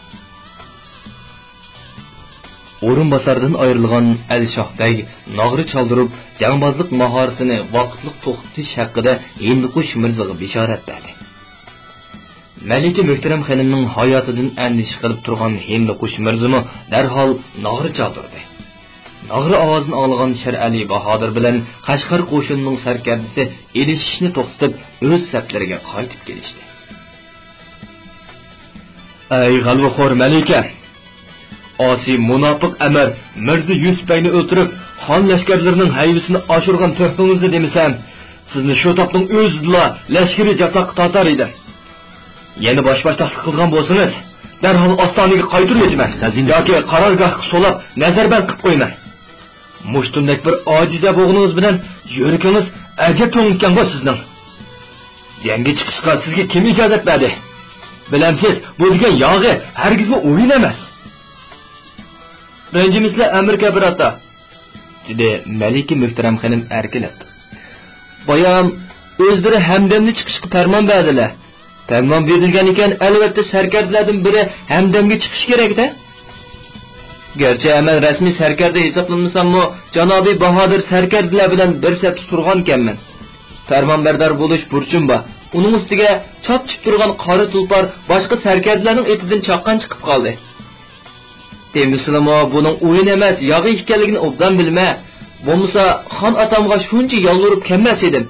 ئورۇنباساردىن ئايرىلغان ئەلشاھ بەگ ناغرا چالدۇرۇپ، جەڭبازلىق ماھارىتىنى ۋاقىتلىق توختىتىش ھەققىدە ھىندىقۇش مىرزىغا بېشارەت بەردى. مەلىكە مۆھتەرەم خېنىمنىڭ ھاياتىدىن ئەندىشە قىلىپ تۇرغان ھىندىقۇش مىرزىمۇ دەرھال ناغرا چالدۇردى. ناغرا ئاۋازىنى ئاڭلىغان شىرئەلى باھادىر بىلەن قەشقەر قوشۇنىنىڭ سەركەردىسى ئېلىشىشنى توختىتىپ، ئۆز سەپلىرىگە قايتىپ كېلىشتى. ئەي غەلۋىخور مەلىكە! ئاسىي مۇناپىق ئەمىر مىرزا يۈسۈپ بەگنى ئۆلتۈرۈپ، خان لەشكەرلىرىنىڭ ھەيۋىسىنى ئاشۇرغان تۆھپىڭىزنى دېمىسەم، سىزنى شۇ تاپنىڭ ئۆزىدىلا لەشكىرىي جاساققا تارتار ئىدىم. يەنە باش-باشتاقلىق قىلىدىغان بولسىڭىز، دەرھال ئاستانىگە قايتۇرۇۋېتىمەن ياكى قارارگاھقا سولاپ نەزەربەند قىلىپ قويىمەن. مۇشتۇمدەك بىر ئاجىزە بولغىنىڭىز بىلەن يۈرىكىڭىز ئەجەب چوڭ ئىكەنغۇ سىزنىڭ. جەڭگە چىقىشقا سىزگە كىم ئىجازەت بەردى؟ بىلەمسىز، بۇ دېگەن ياغى ھەرگىزمۇ ئويۇن ئەمەس. رەنجىمىسىلەر ئەمىركە براتا، دېدى مەلىكە مۆھتەرەم خېنىم ئەركىلەپ. بايام ئۆزلىرى ھەمدەمنى چىقىشقا پەرمان بەردىلە. پەرمان بېرىلگەن ئىكەن، ئەلۋەتتە سەركەردىلەردىن بىرى ھەمدەمگە چىقىشى كېرەك-دە. گەرچە مەن رەسمىي سەركەردە ھېسابلانمىساممۇ، جانابىي باھادىر سەركەردىلەر بىلەن بىر سەپتە تۇرغانىكەنمەن. پەرمانبەردار بولۇش بۇرچۇم بار. ئۇنىڭ ئۈستىگە چاپچىپ تۇرغان قارا تۇلپار باشقا سەركەردىلەرنىڭ ئېتىدىن چاققان چىقىپ قالدى. دېمىسىلىمۇ بۇنىڭ ئويۇن ئەمەس، ياغى ئىكەنلىكىنى ئوبدان بىلىمەن. بولمىسا خان ئاتامغا شۇنچە يالۋۇرۇپ كەلمەس ئىدىم.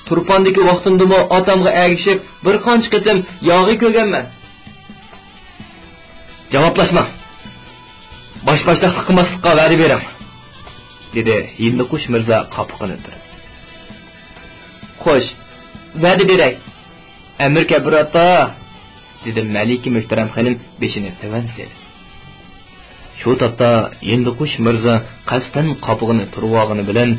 تۇرپاندىكى ۋاقتىمدىمۇ ئاتامغا ئەگىشىپ بىر قانچە قېتىم ياغى كۆرگەنمەن. جاۋابلاشماڭ. باش-باشتاقلىق قىلماسلىققا ۋەدە بېرىڭ، دېدى ھىندىقۇش مىرزا قاپىقىنى تۈرۈپ. خوش، ۋەدە بېرەي. ئەمىركە براتا، دېدى مەلىكە مۆھتەرەم خېنىم بېشىنى تۆۋەن سېلىپ. شۇ تاپتا ھىندىقۇش مىرزا قەستەن قاپىقىنى تۈرۈۋالغىنى بىلەن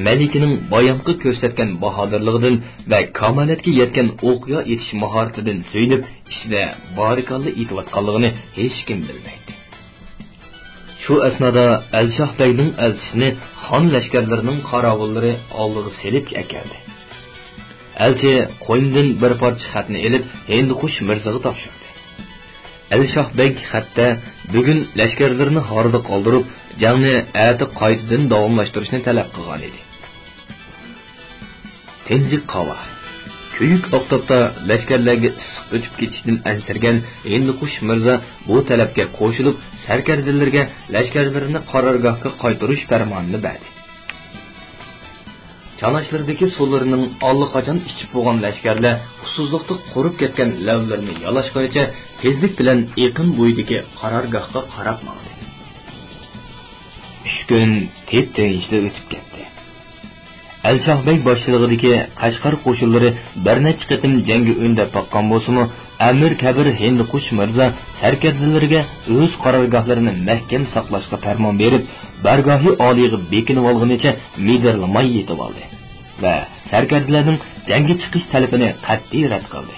مەلىكىنىڭ بايامقى كۆرسەتكەن باھادىرلىقىدىن ۋە كامالەتكە يەتكەن ئوقيا ئېتىش ماھارىتىدىن سۆيۈنۈپ، ئىچىدە بارىكاللا ئېيتىۋاتقانلىقىنى ھېچكىم بىلمەيتتى. شۇ ئەسنادا ئەلشاھ بەگنىڭ ئەلچىسىنى خان لەشكەرلىرىنىڭ قاراۋۇللىرى ئالدىغا سېلىپ ئەكەلدى. ئەلچى قوينىدىن بىر پارچە خەتنى ئېلىپ، ھىندىقۇش مىرزىغا تاپشۇردى. ئەلشاھ بەگ خەتتە بۈگۈن لەشكەرلىرىنى ھاردا قالدۇرۇپ، جەڭنى ئەتە قايتىدىن داۋاملاشتۇرۇشنى تەلەپ قىلغان ئىدى. تىنجىق قاۋا. كۆيۈك ئاپتاپتا لەشكەرلەرگە ئىسسىق ئۆتۈپ كېتىشتىن ئەنسىرىگەن ھىندىقۇش مىرزا بۇ تەلەپكە قوشۇلۇپ، سەركەردىلىرىگە لەشكەرلىرىنى قارارگاھقا قايتۇرۇش پەرمانىنى بەردى. چاناشلىرىدىكى سۇلىرىنىڭ ئاللىقاچان ئىچىپ بولغان لەشكەرلەر ئۇسسۇزلۇقتا قۇرۇپ كەتكەن لەۋلىرىنى يالاشقىنىچە تېزلىك بىلەن ئېقىن بويىدىكى قارارگاھقا قاراپ ماڭدى. ئۈچ كۈن تىپ-تىنچلا ئۆتۈپ كەتتى. ئەلشاھ بەگ باشچىلىقىدىكى قەشقەر قوشۇنلىرى بىر نەچچە قېتىم جەڭگە ئۈندەپ باققان بولسىمۇ، ئەمىر كەبىر ھىندىقۇش مىرزا سەركەردىلىرىگە ئۆز قارارگاھلىرىنى مەھكەم ساقلاشقا پەرمان بېرىپ، بارگاھى ئالىيغا بېكىنىۋالغىنىچە مىدىرلىماي يېتىۋالدى ۋە سەركەردىلەرنىڭ جەڭگە چىقىش تەلىپىنى قەتئىي رەت قىلدى.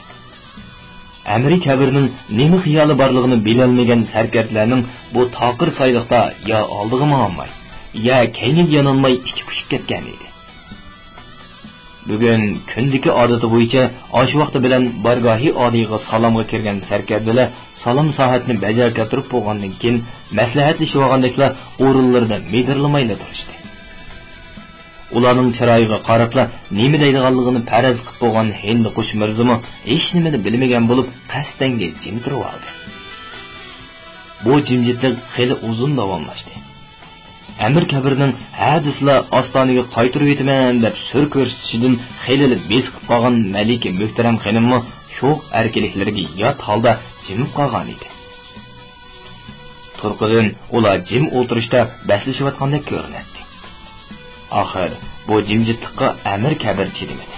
ئەمىرى كەبىرنىڭ نېمە خىيالى بارلىقىنى بىلەلمىگەن سەركەردىلەرنىڭ بۇ تاقىر سايلىقتا يا ئالدىغا ماڭالماي، يا كەينىگە يانالماي ئىچى پۇشۇپ كەتكەنىدى. بۈگۈن كۈندىكى ئادىتى بويىچە ئاشۇ ۋاقتى بىلەن بارگاھى ئالىيغا سالامغا كىرگەن سەركەردىلەر سالام سائەتنى بەجا كەلتۈرۈپ بولغاندىن كېيىن، مەسلىھەتلىشىۋالغاندەكلا ئورۇنلىرىدا مىدىرلىمايلا تۇرۇشتى. ئۇلارنىڭ چىرايىغا قاراپلا نېمە دەيدىغانلىقىنى پەرەز قىپ بولغان ھىندىقۇش مىرزىمۇ ھېچنېمىنى بىلمىگەن بولۇپ، قەستەنگە جىم تۇرۇۋالدى. بۇ جىمجىتلىق خېلى ئۇزۇن داۋاملاشتى. ئەمىر كەبىرنىڭ ھە دېسىلا ئاستانىگە قايتۇرۇۋېتىمەن دەپ سۈر كۆرسىتىشىدىن خېلىلا بېسىقىپ قالغان مەلىكە مۆھتەرەم خېنىممۇ شوخ ئەركىلىكلىرىگە يات ھالدا جىمىپ قالغانىدى. تۇرقىدىن ئۇلار جىم ئولتۇرۇشتا بەسلىشىۋاتقاندەك كۆرۈنەتتى. ئاخىر بۇ جىمجىتلىققا ئەمىر كەبىر چىدىمىدى.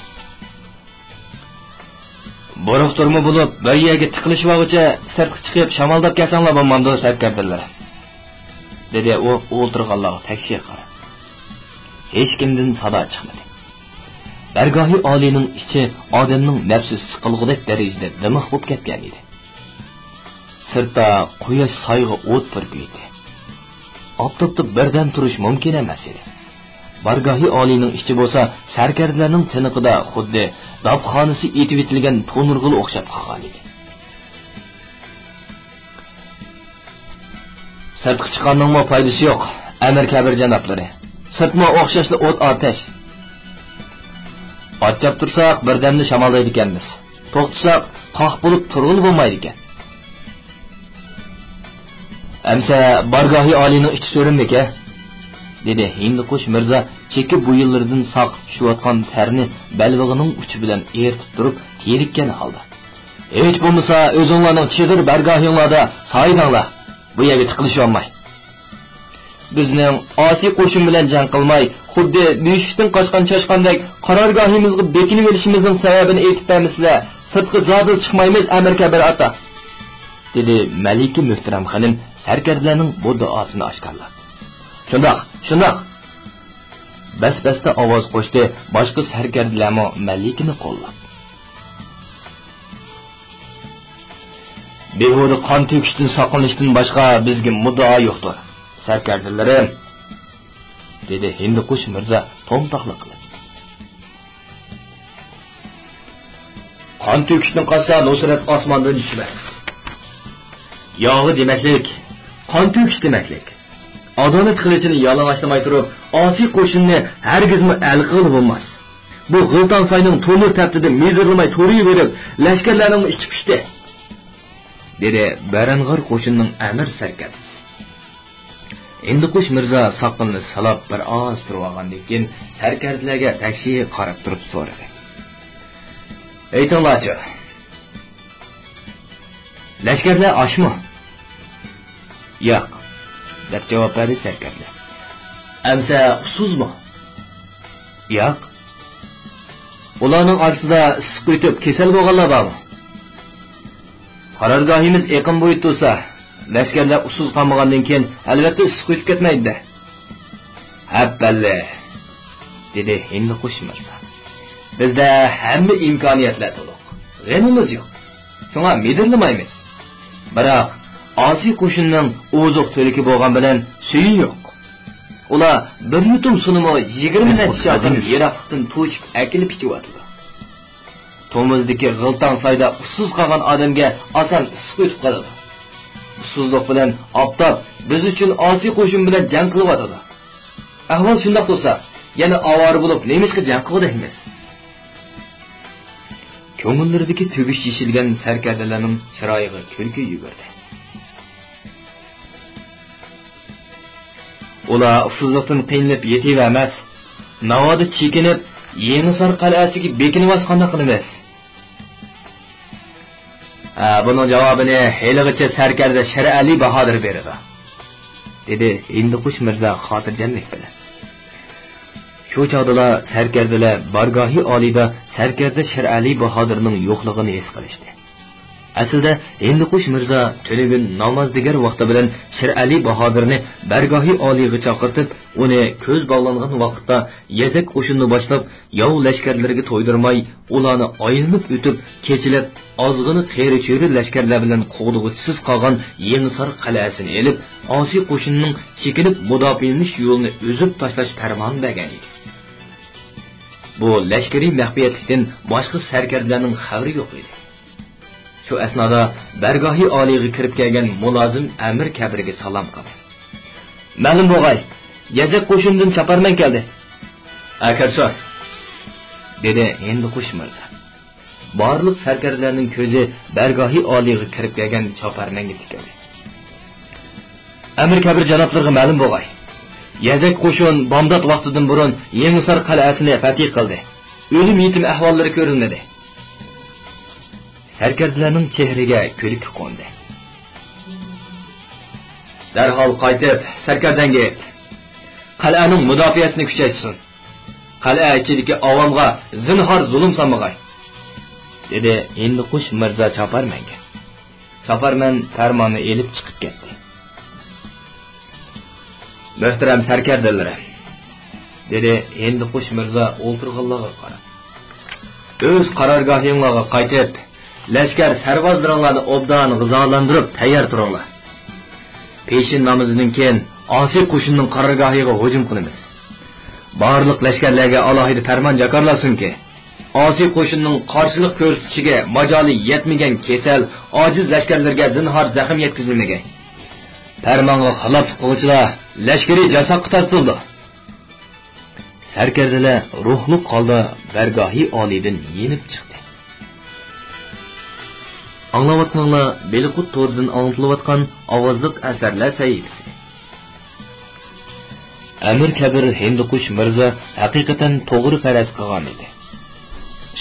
بۇرۇقتۇرما بولۇپ، بىر يەرگە تىقىلىشىۋالغۇچە سىرتقا چىقىپ شامالداپ كەلسەڭلار بولمامدۇ، سەركەردىلەر؟ دېدى ئۇ ئولتۇرغانلارغا تەكشى قاراپ. ھېچكىمدىن سادا چىقمىدى. بارگاھى ئالىينىڭ ئىچى ئادەمنىڭ نەپسى سىقىلغۇدەك دەرىجىدە دىمىق بولۇپ كەتكەن ئىدى. سىرتتا قۇياش سايغا ئوت پۈركۈيتتى. ئاپتاپتا بىردەم تۇرۇش مۇمكىن ئەمەس ئىدى. بارگاھى ئالىينىڭ ئىچى بولسا سەركەردىلەرنىڭ تىنىقىدا خۇددى داپخانىسى ئېتىۋېتىلگەن تونۇرغىلا ئوخشاپ قالغانىدى. سىرتقا چىققاننىڭمۇ پايدىسى يوق، ئەمىر كەبىر جانابلىرى. سىرتمۇ ئوخشاشلا ئوت ئاتەش. ئاتچاپ تۇرساق بىردەمدە شامالدايدىكەنمىز. توختىساق، قاق بولۇپ تۇرغىلى بولمايدىكەن. ئەمسە بارگاھى ئالىينىڭ ئىچى سۈرۈممىكە؟ دېدى ھىندىقۇش مىرزا چېكە بويۇنلىرىدىن ساقىپ چۈشۈۋاتقان تەرنى بەلبېغىنىڭ ئۇچى بىلەن ئېرىتىپ تۇرۇپ، تېرىككەن ھالدا. ھېچ بولمىسا، ئۆزۈڭلارنىڭ چېغىر بارگاھىڭلاردا سايىداڭلار، بۇ يەرگە تىقىلىشىۋالماي. بىزنىڭ ئاسىي قوشۇن بىلەن جەڭ قىلماي، خۇددى مۈشۈكتىن قاچقان چاشقاندەك قارارگاھىمىزغا بېكىنىۋېلىشىمىزنىڭ سەۋەبىنى ئېيتىپ بەرمىسىلە، سىرتقا زادىلا چىقمايمىز، ئەمىر كەبىر ئاتا، دېدى مەلىكە مۆھتەرەم خېنىم سەركەردىلەرنىڭ بۇ دۇئاسىنى ئاشكارىلاپ. شۇنداق، شۇنداق! بەس-بەستە ئاۋاز قوشتى باشقا سەركەردىلەرمۇ مەلىكىنى قوللاپ. بىھۇدە قان تۆكۈشتىن ساقلىنىشتىن باشقا بىزگە مۇددىئا يوقتۇر، سەركەردىلىرىم، دېدى ھىندىقۇش مىرزا تومتاقلىق قىلىپ. قان تۆكۈشتىن قاچسا نۇسرەت ئاسماندىن چۈشمەس. ياغى دېمەكلىك، قان تۆكۈش دېمەكلىك. ئادالەت قىلىچىنى يالىڭاچلىماي تۇرۇپ، ئاسىي قوشۇننى ھەرگىزمۇ ئەل قىلغىلى بولماس. بۇ غىلتان ساينىڭ تونۇر تەپتىدە مىدىرلىماي تورىيىۋېرىپ، لەشكەرلەرنىڭمۇ ئىچى پۇشتى، دېدى بەرەنغار قوشۇننىڭ ئەمىر سەركەردىسى. ھىندىقۇش مىرزا ساقىلىنى سىلاپ بىر ئاز تۇرۇۋالغاندىن كېيىن، سەركەردىلەرگە تەكشى قاراپ تۇرۇپ سورىدى. ئېيتىڭلارچۇ، لەشكەرلەر ئاچمۇ؟ ياق، دەپ جاۋاب بەردى سەركەردىلەر. ئەمسە ئۇسسۇزمۇ؟ ياق. ئۇلارنىڭ ئارىسىدا ئىسسىق ئۆتۈپ كېسەل بولغانلار بارمۇ؟ قارارگاھىمىز ئېقىن بويىدا تۇرسا، لەشكەرلەر ئۇسسۇز قالمىغاندىن كېيىن، ئەلۋەتتە ئىسسىق ئۆتۈپ كەتمەيدۇ-دە. ھەپپەللى، دېدى ھىندىقۇش مىرزا. بىزدە ھەممە ئىمكانىيەتلەر تولۇق. غېمىمىز يوق. شۇڭا مىدىرلىمايمىز. بىراق، ئاسىي قوشۇننىڭ ئوزۇق-تۈلۈكى بولغان بىلەن سۈيى يوق. ئۇلار بىر يۇتۇم سۇنىمۇ يىگىرمە نەچچە چاقىرىم يىراقلىقتىن توشۇپ ئەكېلىپ ئىچىۋاتىدۇ. تومۇزدىكى غىلتاڭ سايدا ئۇسسۇز قالغان ئادەمگە ئاسان ئىسسىق ئۆتۈپ قالىدۇ. ئۇسسۇزلۇق بىلەن ئاپتاپ بىز ئۈچۈن ئاسىي قوشۇن بىلەن جەڭ قىلىۋاتىدۇ. ئەھۋال شۇنداق بولسا، يەنە ئاۋارە بولۇپ نېمىشقا جەڭ قىلغۇدەكمىز؟ كۆڭۈللىرىدىكى تۈگۈش يېشىلگەن سەركەردىلەرنىڭ چىرايىغا كۈلكە يۈگۈردى. ئۇلار ئۇسسۇزلۇقتىن قىينىلىپ يېتىۋەرمەس، ناۋادا چېكىنىپ، يېڭىسار قەلئەسىگە بېكىنىۋالسا قانداق قىلىمىز؟ ھە، بۇنىڭ جاۋابىنى ھېلىغىچە سەركەردە شىرئەلى باھادىر بېرىدۇ، دېدى ھىندىقۇش مىرزا خاتىرجەملىك بىلەن. شۇ چاغدىلا سەركەردىلەر بارگاھى ئالىيدا سەركەردە شىرئەلى باھادىرنىڭ يوقلۇقىنى ھېس قىلىشتى. ئەسلىدە ھىندىقۇش مىرزا تۈنۈگۈن نامازدىگەر ۋاقتى بىلەن شىرئەلى باھادىرنى بارگاھى ئالىيغا چاقىرتىپ، ئۇنى كۆز باغلانغان ۋاقىتتا يەزەك قوشۇننى باشلاپ، ياۋ لەشكەرلىرىگە تويدۇرماي، ئۇلارنى ئايلىنىپ ئۆتۈپ، كېچىلەپ ئازغىنە قېرى-چۆرە لەشكەرلەر بىلەن قوغدىغۇچىسىز قالغان يېڭىسار قەلئەسىنى ئېلىپ، ئاسىي قوشۇننىڭ چېكىنىپ مۇداپىئەلىنىش يولىنى ئۈزۈپ تاشلاش پەرمانى بەرگەن ئىدى. بۇ لەشكىرىي مەخپىيەتلىكتىن باشقا سەركەردىلەرنىڭ خەۋىرى يوق ئىدى. شۇ ئەسنادا بارگاھى ئالىيغا كىرىپ كەلگەن مۇلازىم ئەمىر كەبىرگە سالام قىلدى. مەلۇم بولغاي، يەزەك قوشۇنىدىن چاپارمەن كەلدى. ئەكىرسۇن، دېدى ھىندىقۇش مىرزا. بارلىق سەركەردىلەرنىڭ كۆزى بارگاھى ئالىيغا كىرىپ كەلگەن چاپارمەنگە تىكىلدى. ئەمىر كەبىر جانابلىرىغا مەلۇم بولغاي، يەزەك قوشۇن بامدات ۋاقتىدىن بۇرۇن يېڭىسار قەلئەسىنى فەتھى قىلدى. ئۆلۈم-يېتىم ئەھۋاللىرى كۆرۈلمىدى. سەركەردىلەرنىڭ چېھرىگە كۈلكە قوندى. دەرھال قايتىپ، سەركەردەڭگە ئېيت، قەلئەنىڭ مۇداپىئەسىنى كۈچەيتسۇن. قەلئە ئىچىدىكى ئاۋامغا زىنھار زۇلۇم سالمىغاي، دېدى ھىندىقۇش مىرزا چاپارمەنگە. چاپارمەن پەرماننى ئېلىپ چىقىپ كەتتى. مۆھتەرەم سەركەردىلىرىم، دېدى ھىندىقۇش مىرزا ئولتۇرغانلارغا قاراپ. ئۆز قارارگاھىڭلارغا قايتىپ، لەشكەر سەربازلىرىڭلارنى ئوبدان غىزالاندۇرۇپ تەييار تۇرۇڭلار. پېشىن نامىزىدىن كېيىن ئاسىي قوشۇننىڭ قارارگاھىغا ھۇجۇم قىلىمىز. بارلىق لەشكەرلەرگە ئالاھىدە پەرمان جاكارلانسۇنكى، ئاسىي قوشۇننىڭ قارشىلىق كۆرسىتىشىگە ماجالى يەتمىگەن كېسەل، ئاجىز لەشكەرلەرگە زىنھار زەخىم يەتكۈزۈلمىگەي. پەرمانغا خىلاپلىق قىلغۇچىلار لەشكىرىي جاساققا تارتىلىدۇ. سەركەردىلەر روھلۇق ھالدا بارگاھى ئالىيدىن يېنىپ چىقتى. ئاڭلاۋاتقىنىڭلار بېلىققۇت تورىدىن ئاڭلىتىلىۋاتقان ئاۋازلىق ئەسەرلەر سەھىپىسى. ئەمىر كەبىر ھىندىقۇش مىرزا ھەقىقەتەن توغرا پەرەز قىلغان ئىدى.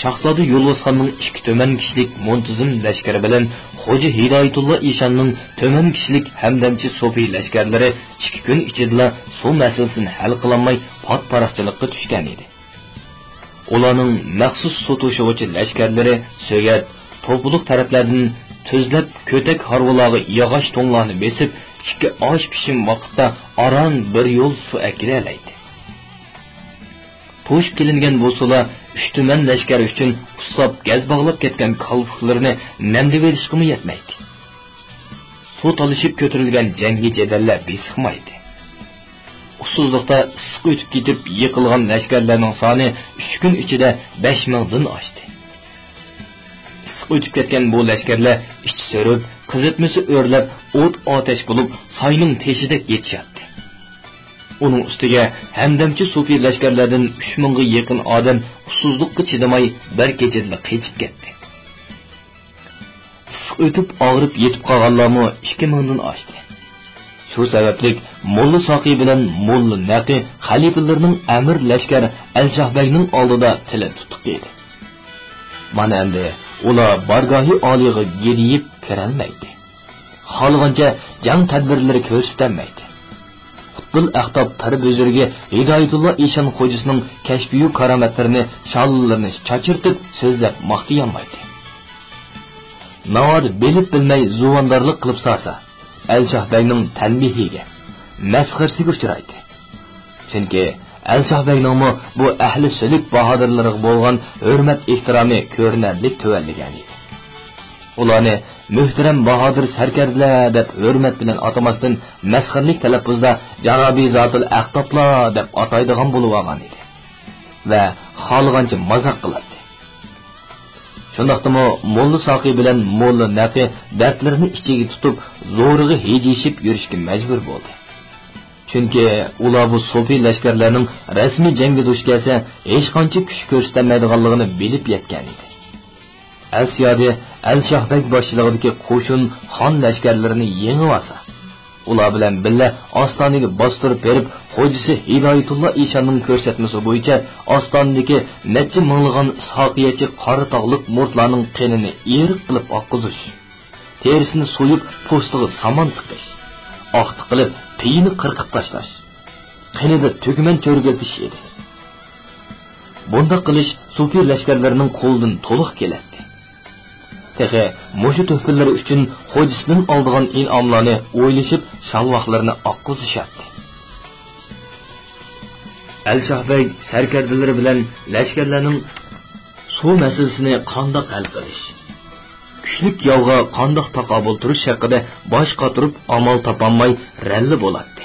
شاھزادە يولۋاسخاننىڭ ئىككى تۈمەن كىشىلىك مۇنتىزىم لەشكىرى بىلەن خوجا ھىدايەتۇللا ئىشاننىڭ تۈمەن كىشىلىك ھەمدەمچى سوپى لەشكەرلىرى ئىككى كۈن ئىچىدىلا سۇ مەسىلىسىنى ھەل قىلالماي پات-پاراقچىلىققا چۈشكەن ئىدى. ئۇلارنىڭ مەخسۇس سۇ توشۇغۇچى لەشكەرلىرى سۆگەت، توپىلىق تەرەپلەردىن تۈزلەپ كۆتەك ھارۋىلارغا ياغاچ تۇڭلارنى بېسىپ، ئىككى ئاش پىشىم ۋاقىتتا ئاران بىر يول سۇ ئەكىلەلەيتتى. توشۇپ كېلىنگەن بۇ سۇلار ئۈچ تۈمەن لەشكەر ئۈچۈن ئۇسساپ گەز باغلاپ كەتكەن كالپۇكلىرىنى نەمدىۋېلىشقىمۇ يەتمەيتتى. سۇ تالىشىپ كۆتۈرۈلگەن جەڭگى جېدەللەر بېسىقمايتتى. ئۇسسۇزلۇقتا ئىسسىق ئۆتۈپ كېتىپ يىقىلغان لەشكەرلەرنىڭ سانى ئۈچ كۈن ئىچىدە بەش مىڭدىن ئاشتى. ئىسسىق ئۆتۈپ كەتكەن بۇ لەشكەرلەر ئىچى سۈرۈپ، قىزىتمىسى ئۆرلەپ، ئوت-ئاتەش بولۇپ، ساينىڭ تېشىدەك يېتىشاتتى. ئۇنىڭ ئۈستىگە ھەمدەمچى سوپى لەشكەرلەردىن ئۈچ مىڭغا يېقىن ئادەم ئۇسسۇزلۇققا چىدىماي، بىر كېچىدىلا قېچىپ كەتتى. ئىسسىق ئۆتۈپ، ئاغرىپ يېتىپ قالغانلارمۇ ئىككى مىڭدىن ئاشتى. شۇ سەۋەبلىك موللا ساقى بىلەن موللا نەقى خەلىپىلىرىنىڭ ئەمىر لەشكەر ئەلشاھ بەگنىڭ ئالدىدا تىلى تۇتۇق ئىدى. مانا ئەمدى ئۇلار بارگاھى ئالىيغا گىرىيىپ كىرەلمەيتتى. خالىغانچە جەڭ تەدبىرلىرى كۆرسىتەلمەيتتى. قۇتبۇل ئەختاب پىر بۈزرۈكى ھىدايەتۇللا ئىشان خوجىسىنىڭ كەشپىيۇ كارامەتلىرىنى، شاللىلىرىنى چاچرىتىپ سۆزلەپ ماختىيالمايتتى. ناۋادا بىلىپ بىلمەي زۇۋاندارلىق قىلىپ سالسا، ئەلشاھ بەگنىڭ تەنبىھىگە، مەسخىرىسىگە ئۇچرايتتى. چۈنكى ئەلشاھ بەگنىڭمۇ بۇ ئەھلى سۈلۈك باھادىرلىرىغا بولغان ھۆرمەت ئېھتىرامى كۆرۈنەرلىك تۆۋەنلىگەن ئىدى. ئۇلارنى مۆھتەرەم باھادىر سەركەردىلەر دەپ ھۆرمەت بىلەن ئاتىماستىن، مەسخىرىلىك تەلەپپۇزدا جانابىي زاتىل ئەقتابلار دەپ ئاتايدىغان بولۇۋالغان ئىدى ۋە خالىغانچە مازاق قىلاتتى. شۇنداقتىمۇ موللا ساقى بىلەن موللا نەقى دەردلىرىنى ئىچىگە تۇتۇپ، زورىغا ھىجىيىشىپ يۈرۈشكە مەجبۇر بولدى. چۈنكى ئۇلار بۇ سوپى لەشكەرلەرنىڭ رەسمىي جەڭگە دۇچ كەلسە، ھېچقانچە كۈچ كۆرسىتەلمەيدىغانلىقىنى بىلىپ يەتكەنىدى. ئەل سىيادى ئەل شاھ بەگ باشچىلىقىدىكى قوشۇن خان لەشكەرلىرىنى يېڭىۋالسا، ئۇلار بىلەن بىللە ئاستانىگە باستۇرۇپ بېرىپ، خوجىسى ھىدايەتۇللا ئىشاننىڭ كۆرسەتمىسى بويىچە ئاستانىدىكى نەچچە مىڭلىغان ساقىيەتچى قارا تاغلىق مۇرتلارنىڭ قېنىنى ئېرىق قىلىپ ئاققۇزۇش، تېرىسىنى سويۇپ، پوستىغا سامان تىقىش، ئاقتىق قىلىپ پېيىنى قىرقىپ تاشلاش، قېنىدا تۈگمەن چۆرگۈلىتىش ئىدى. بۇنداق قىلىش سوپى لەشكەرلىرىنىڭ قولىدىن تولۇق كېلەتتى. تېخى مۇشۇ تۆھپىلىرى ئۈچۈن خوجىسىدىن ئالىدىغان ئىنئاملارنى ئويلىشىپ، شالۋاقلىرىنى ئاققۇزۇشاتتى. ئەل شاھ بەگ سەركەردىلىرى بىلەن لەشكەرلەرنىڭ سۇ مەسىلىسىنى قانداق ھەل قىلىش، كۈچلۈك ياۋغا قانداق تاقابىل تۇرۇش ھەققىدە باش قاتۇرۇپ، ئامال تاپالماي رەنلى بولاتتى.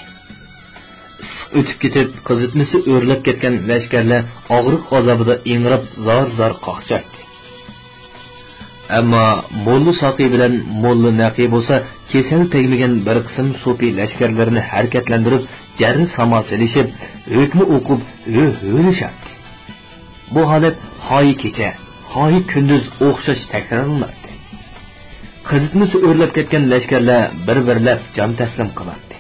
ئىسسىق ئۆتۈپ كېتىپ، قىزىتمىسى ئۆرلەپ كەتكەن لەشكەرلەر ئاغرىق ئازابىدا ئىڭراپ، زار-زار قاقشايتتى. ئەمما موللا ساقى بىلەن موللا نەقى بولسا كېسەل تەگمىگەن بىر قىسىم سوپى لەشكەرلىرىنى ھەرىكەتلەندۈرۈپ، جەررى ساما سېلىشىپ، ھۆكمە ئوقۇپ، ھۆ-ھۆلىشەتتى. بۇ ھالەت خاھى كېچە، خاھى كۈندۈز ئوخشاش تەكرارلىناتتى. قىزىتمىسى ئۆرلەپ كەتكەن لەشكەرلەر بىر-بىرلەپ جان تەسلىم قىلاتتى.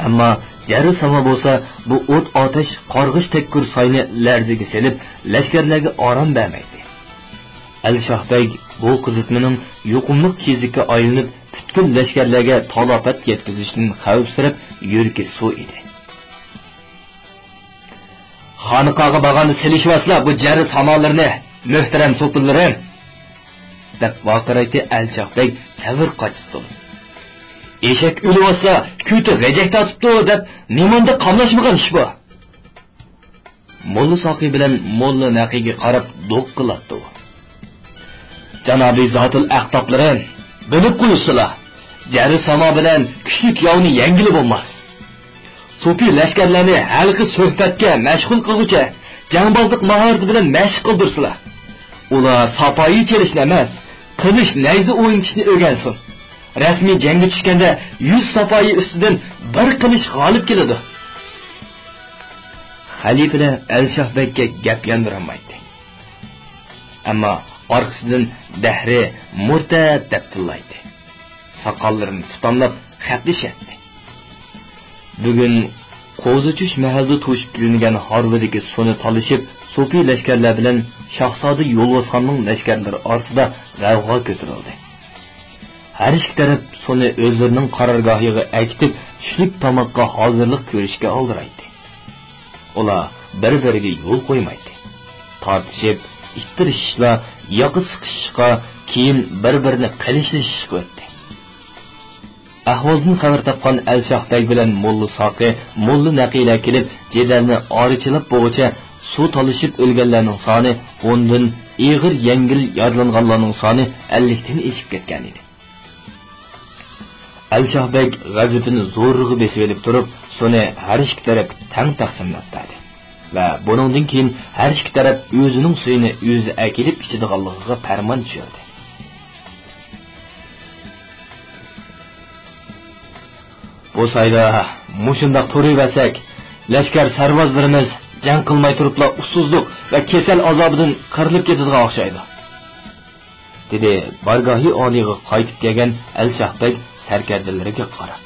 ئەمما جەررى ساما بولسا بۇ ئوت-ئاتەش، قارغىش-تەككۈر ساينى لەرزىگە سېلىپ، لەشكەرلەرگە ئارام بەرمەيتتى. ئەل شاھ بەگ بۇ قىزىتمىنىڭ يۇقۇملۇق كېزىككە ئايلىنىپ، پۈتكۈل لەشكەرلەرگە تالاپەت يەتكۈزۈشىدىن خەۋپسىرەپ، يۈرىكى سۇ ئىدى. «خانىقاغا بارغاندا سېلىشىۋالسىلا بۇ جەررى سامالىرىنى، مۆھتەرەم سوپىلىرىم!» دەپ ۋارقىرايتتى ئەلشاھ بەگ سەۋر قاچىسى تولۇپ. «ئېشەك ئۆلۈۋاتسا، كۆتى غېجەك تارتىپتۇ دەپ نېمانداق قاملاشمىغان ئىش بۇ؟» موللا ساقى بىلەن موللا نەقىگە قاراپ دوق قىلاتتى ئۇ. «جانابىي زاتىل ئەقتابلىرىم، بىلىپ قويۇشسىلا، جەررى ساما بىلەن كۈچلۈك ياۋنى يەڭگىلى بولماس. سوپى لەشكەرلەرنى ھەلقە سۆھبەتكە مەشغۇل قىلغۇچە، جەڭبازلىق ماھارىتى بىلەن مەشىق قىلدۇرسىلا. ئۇلار ساپايى چېلىشنى ئەمەس، قىلىچ نەيزە ئوينىتىشنى ئۆگەنسۇن. رەسمىي جەڭگە چۈشكەندە يۈز ساپايى ئۈستىدىن بىر قىلىچ غالىب كېلىدۇ.» خەلىپىلەر ئەلشاھ بەگكە گەپ ياندۇرالمايتتى. ئەمما ئارقىسىدىن دەھرى مۇرتەت دەپ تىللايتتى. ساقاللىرىنى تۇتاملاپ خەپلىشەتتى. بۈگۈن قوزا چۈش مەھەلدە توشۇپ كېلىنگەن ھارۋىدىكى سۇنى تالىشىپ، سوپى لەشكەرلەر بىلەن شاھزادە يولۋاسخاننىڭ لەشكەرلىرى ئارىسىدا غەۋغا كۆتۈرۈلدى. ھەر ئىككى تەرەپ سۇنى ئۆزلىرىنىڭ قارارگاھىغا ئەكېتىپ، چۈشلۈك تاماققا ھازىرلىق كۆرۈشكە ئالدىرايتتى. ئۇلار بىر-بىرىگە يول قويمايتتى. تارتىشىپ، ئىتتىرىشىشلا، ياقا سىقىشىشقا، كېيىن بىر-بىرىنى قىلىچلىشىشقا ئۆتتى. ئەھۋالدىن خەۋەر تاپقان ئەلشاھ بەگ بىلەن موللا ساقى، موللا نەقىلەر كېلىپ، جېدەلنى ئارىچىلاپ بولغۇچە، سۇ تالىشىپ ئۆلگەنلەرنىڭ سانى ئوندىن، ئېغىر يەڭگىل يارىلانغانلارنىڭ سانى ئەللىكتىن ئېشىپ كەتكەنىدى. ئەلشاھ بەگ غەزىپىنى زورىغا بېسىۋېلىپ تۇرۇپ، سۇنى ھەر ئىككى تەرەپكە تەڭ تەقسىملەپ بەردى ۋە بۇنىڭدىن كېيىن ھەر ئىككى تەرەپ ئۆزىنىڭ سۈيىنى ئۆزى ئەكېلىپ ئىچىدىغانلىقىغا پەرمان چۈشۈردى. بۇ سايدا مۇشۇنداق تۇرۇۋەرسەك، لەشكەر سەربازلىرىمىز جەڭ قىلماي تۇرۇپلا ئۇسسۇزلۇق ۋە كېسەل ئازابىدىن قىرىلىپ كېتىدىغان ئوخشايدۇ، دېدى بارگاھى ئالىيغا قايتىپ كەلگەن ئەلشاھ بەگ سەركەردىلىرىگە قاراپ.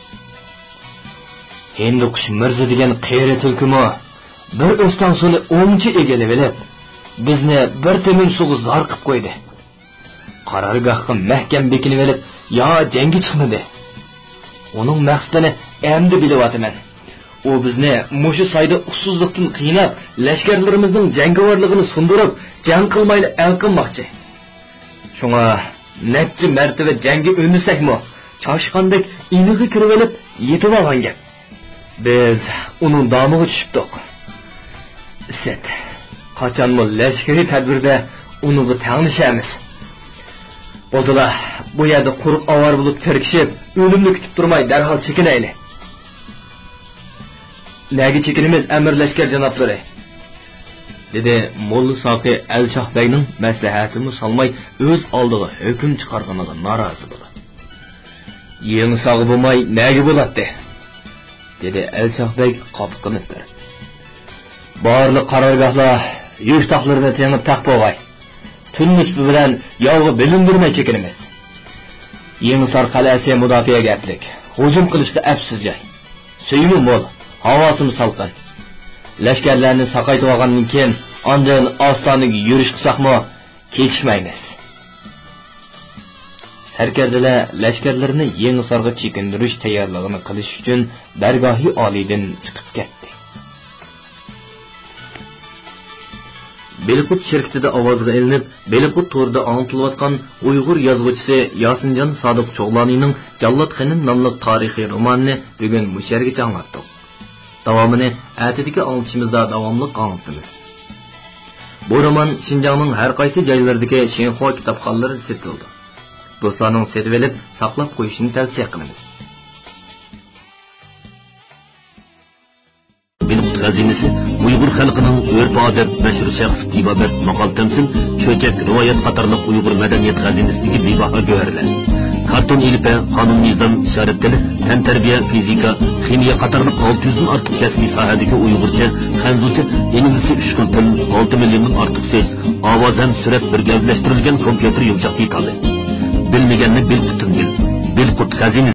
ھىندىقۇش مىرزا دېگەن قېرى تۈلكىمۇ بىر ئۆستەڭ سۇنى ئوڭچە ئىگىلىۋېلىپ، بىزنى بىر تېمىن سۇغا زار قىپ قويدى. قارارگاھقا مەھكەم بېكىنىۋېلىپ، يا جەڭگە چىقمىدى. ئۇنىڭ مەقسىتىنى ئەمدى بىلىۋاتىمەن. ئۇ بىزنى مۇشۇ سايدا ئۇسسۇزلۇقتىن قىيناپ، لەشكەرلىرىمىزنىڭ جەڭگىۋارلىقىنى سۇندۇرۇپ، جەڭ قىلمايلا ئەل قىلماقچى. شۇڭا نەچچە مەرتىبە جەڭگە ئۈندىسەكمۇ، چاشقاندەك ئىنىغا كىرىۋېلىپ يېتىۋالغان گەپ. بىز ئۇنىڭ دامىغا چۈشۈپتۇق. ئىسىت، قاچانمۇ لەشكىرىي تەدبىردە ئۇنىڭغا تەڭلىشەرمىز. بولدىلا، بۇ يەردە قۇرۇق ئاۋارە بولۇپ تىركىشىپ، ئۆلۈمنى كۈتۈپ تۇرماي، دەرھال چېكىنەيلى. نەگە چېكىنىمىز، ئەمىر لەشكەر جانابلىرى؟ دېدى موللا ساقى ئەلشاھ بەگنىڭ مەسلىھەتىمۇ سالماي، ئۆز ئالدىغا ھۆكۈم چىقارغىنىغا نارازى بولۇپ. يېڭىسارغا بولماي، نەگە بولاتتى؟ دېدى ئەلشاھ بەگ قاپىقىنى تۈرۈپ. بارلىق قارارگاھلار يۈك تاقلىرىنى تېڭىپ تەق بولغاي. تۈن نىسپى بىلەن ياۋغا بىلىندۈرمەي چېكىنىمىز. يېڭىسار قەلئەسى مۇداپىئەگە ئەپلىك، ھۇجۇم قىلىشقا ئەپسىز جاي. سۈيىمۇ مول، ھاۋاسىمۇ سالقىن. لەشكەرلەرنى ساقايتىۋالغاندىن كېيىن، ئاندىن ئاستانىگە يۈرۈش قىلساقمۇ، كېچىكمەيمىز. سەركەردىلەر لەشكەرلىرىنى يېڭىسارغا چېكىندۈرۈش تەييارلىقىنى قىلىش ئۈچۈن دەرگاھى ئالىيدىن چىقىپ كەتتى. بېلىققۇت شىركىتىدە ئاۋازغا ئېلىنىپ، بېلىققۇت تورىدا ئاڭلىتىلىۋاتقان ئۇيغۇر يازغۇچىسى ياسىنجان سادىق چوغلانىنىڭ جاللات خېنىم ناملىق تارىخىي رومانىنى بۈگۈن مۇشۇ يەرگىچە ئاڭلاتتۇق. داۋامىنى ئەتىدىكى ئاڭلىتىشىمىزدا داۋاملىق ئاڭلىتىمىز. بۇ رومان شىنجاڭنىڭ ھەر قايسى جايلىرىدىكى شىنخۇا كىتابخانىلىرىدا سېتىلىدۇ. دوستلارنىڭ سېتىۋېلىپ ساقلاپ قويۇشىنى تەۋسىيە قىلىمىز. بېلىققۇت خەزىنىسى ئۇيغۇر خەلقىنىڭ ئۆرپ-ئادەت، مەشھۇر شەخس، تېبابەت، ماقال-تەمسىل، چۆچەك، رىۋايەت قاتارلىق ئۇيغۇر مەدەنىيەت خەزىنىسىدىكى بىباھا گۆھەرلەر. كارتون ئېلىپبە، قانۇن-نىزام، ئىشارەت تىلى، تەنتەربىيە، فىزىكا، خىمىيە قاتارلىق ئالتە يۈزدىن ئارتۇق كەسپىي ساھەدىكى ئۇيغۇرچە، خەنزۇچە، ئىنگلىزچە ئۈچ خىل تىل، ئالتە مىليوندىن ئارتۇق سۆز، ئاۋاز ھەم سۈرەت بىر گەۋدىلەشتۈرۈلگەن كومپيۇتېر يۇمشاق دېتالى. بىلمىگەننى بىلقۇتتىن بىل. بىلقۇت خەزىنىسى.